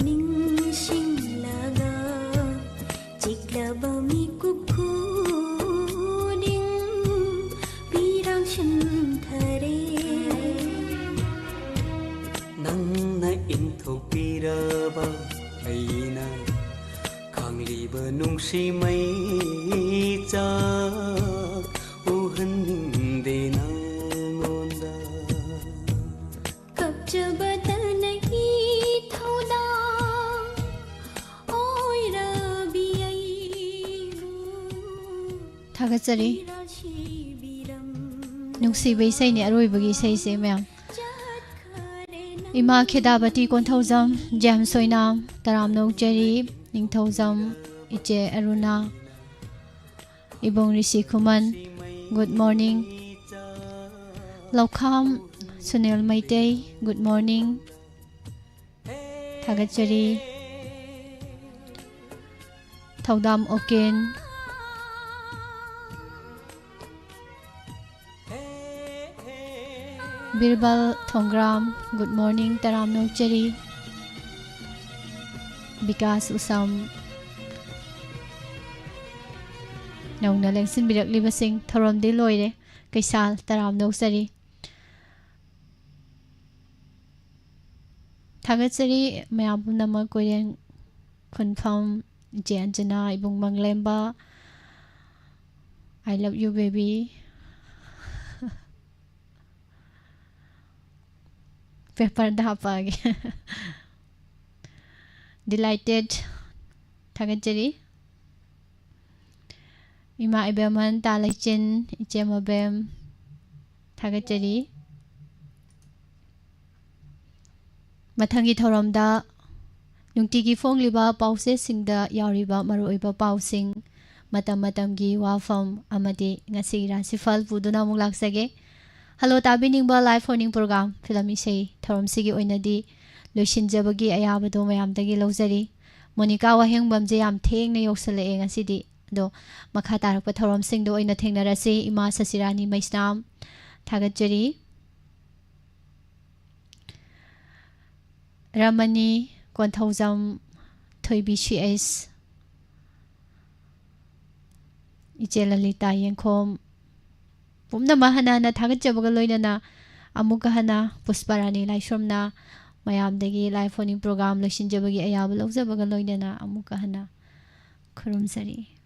ꯅꯤꯡꯁꯤꯡꯂꯒ ꯆꯤꯛꯂꯕ ꯃꯤꯀꯨꯞ ꯈꯨꯗꯤꯡ ꯄꯤꯔꯥꯡ ꯁꯤꯟꯊꯔꯦ꯫ ꯅꯪꯅ ꯏꯟꯊꯣꯛꯄꯤꯔꯕ ꯑꯩꯅ ꯈꯥꯡꯂꯤꯕ ꯅꯨꯡꯁꯤ ꯃꯩꯆꯥꯛ ꯎꯍꯟꯅꯤꯡꯗꯦ ꯅꯉꯣꯟꯗ꯫ ꯀꯞꯆꯕꯇꯅ ꯏꯊꯧꯗꯥꯡ ꯑꯣꯏꯔꯕꯤ ꯑꯩ ꯊꯥꯒꯠꯆꯔꯤ꯫ ꯅꯨꯡꯁꯤꯕ ꯏꯁꯩꯅꯤ ꯑꯔꯣꯏꯕꯒꯤ ꯏꯁꯩꯁꯦ ꯃꯌꯥꯝ꯫ ꯏꯃꯥ ꯈꯦꯗꯥꯕꯇꯤ ꯀꯣꯟꯊꯧꯖꯝ, ꯖꯦꯝꯁ ꯑꯣꯏꯅꯥꯝ, ꯇꯔꯥꯝꯅ ꯑꯣꯛꯆꯔꯤ, ꯅꯤꯡꯊꯧꯖꯝ, ꯏꯆꯦ ꯑꯔꯨꯅꯥ, ꯏꯕꯨꯡ ꯔꯤꯁꯤ ꯈꯨꯃꯟ, good morning꯫ ꯂꯧꯈꯥꯝ Sunil Meitei, good morning꯫ ꯊꯥꯒꯠꯆꯔꯤ꯫ ꯊꯧꯗꯥꯝ ꯑꯣꯀꯦꯟ, ꯕꯤꯔꯕꯜ ꯊꯣꯡꯒ꯭ꯔꯥꯝ, good morning, ꯇꯔꯥꯝꯅ ꯑꯣꯛꯆꯔꯤ꯫ ꯕꯤꯀꯥꯁ ꯎꯁꯝ, ꯅꯧꯅ ꯂꯦꯡꯁꯤꯟꯕꯤꯔꯛꯂꯤꯕꯁꯤꯡ, ꯊꯧꯔꯝꯗꯤ ꯂꯣꯏꯔꯦ꯫ ꯀꯩꯁꯥꯜ, ꯇꯔꯥꯝꯅ ꯑꯣꯛꯆꯔꯤ꯫ ꯊꯥꯒꯠꯆꯔꯤ ꯃꯌꯥꯝ ꯄꯨꯝꯅꯃꯛ, ꯀꯣꯏꯔꯦꯡ ꯈꯨꯟꯐꯝ, ꯏꯆꯦ ꯑꯟꯖꯅꯥ, ꯏꯕꯨꯡ ꯃꯪꯂꯦꯝꯕ, I love you baby꯫ ꯄꯦꯄꯔꯗ ꯍꯥꯞꯄꯛꯑꯒꯦ꯫ Delighted, ꯊꯥꯒꯠꯆꯔꯤ꯫ ꯏꯃꯥ ꯏꯕꯦꯝꯍꯟ, ꯇꯥ ꯂꯩꯆꯤꯟ, ꯏꯆꯦ ꯃꯕꯦꯝ, ꯊꯥꯒꯠꯆꯔꯤ꯫ ꯃꯊꯪꯒꯤ ꯊꯧꯔꯝꯗ ꯅꯨꯡꯇꯤꯒꯤ ꯐꯣꯡꯂꯤꯕ ꯄꯥꯎꯆꯦꯁꯤꯡꯗ ꯌꯥꯎꯔꯤꯕ ꯃꯔꯨꯑꯣꯏꯕ ꯄꯥꯎꯁꯤꯡ, ꯃꯇꯝ ꯃꯇꯝꯒꯤ ꯋꯥꯐꯝ ꯑꯃꯗꯤ ꯉꯁꯤꯒꯤ ꯔꯥꯁꯤꯐꯜ ꯄꯨꯗꯨꯅ ꯑꯃꯨꯛ ꯂꯥꯛꯆꯒꯦ꯫ Hello ꯇꯥꯕꯤꯅꯤꯡꯕ live phone-in program, film ꯏꯁꯩ ꯊꯧꯔꯝꯁꯤꯒꯤ ꯑꯣꯏꯅꯗꯤ ꯂꯣꯏꯁꯤꯟꯖꯕꯒꯤ ꯑꯌꯥꯕꯗꯣ ꯃꯌꯥꯝꯗꯒꯤ ꯂꯧꯖꯔꯤ꯫ ꯃꯣꯅꯤꯀꯥ ꯋꯥꯍꯦꯡꯕꯝꯁꯦ ꯌꯥꯝ ꯊꯦꯡꯅ ꯌꯧꯁꯜꯂꯛꯑꯦ ꯉꯁꯤꯗꯤ꯫ ꯑꯗꯣ ꯃꯈꯥ ꯇꯥꯔꯛꯄ ꯊꯧꯔꯝꯁꯤꯡꯗ ꯑꯣꯏꯅ ꯊꯦꯡꯅꯔꯁꯤ꯫ ꯏꯃꯥ ꯁꯁꯤꯔꯥꯅꯤ ꯃꯩꯁꯅꯥꯝ, ꯊꯥꯒꯠꯆꯔꯤ꯫ ꯔꯃꯅꯤ ꯀꯣꯟꯊꯧꯖꯝ, ꯊꯣꯏꯕꯤ ꯁꯤ ꯑꯩꯁ, ꯏꯆꯦ ꯂꯂꯤꯇꯥ ꯌꯦꯡꯈꯣꯝ, ꯄꯨꯝꯅꯃꯛ ꯍꯟꯅ ꯍꯟꯅ ꯊꯥꯒꯠꯆꯕꯒ ꯂꯣꯏꯅꯅ ꯑꯃꯨꯛꯀ ꯍꯟꯅ ꯄꯨꯁꯄꯥꯔꯥꯅꯤ ꯂꯥꯏꯁ꯭ꯔꯝꯅ ꯃꯌꯥꯝꯗꯒꯤ live phone-in program ꯂꯣꯏꯁꯤꯟꯖꯕꯒꯤ ꯑꯌꯥꯕ ꯂꯧꯖꯕꯒ ꯂꯣꯏꯅꯅ ꯑꯃꯨꯛꯀ ꯍꯟꯅ ꯈꯨꯔꯨꯝꯖꯔꯤ꯫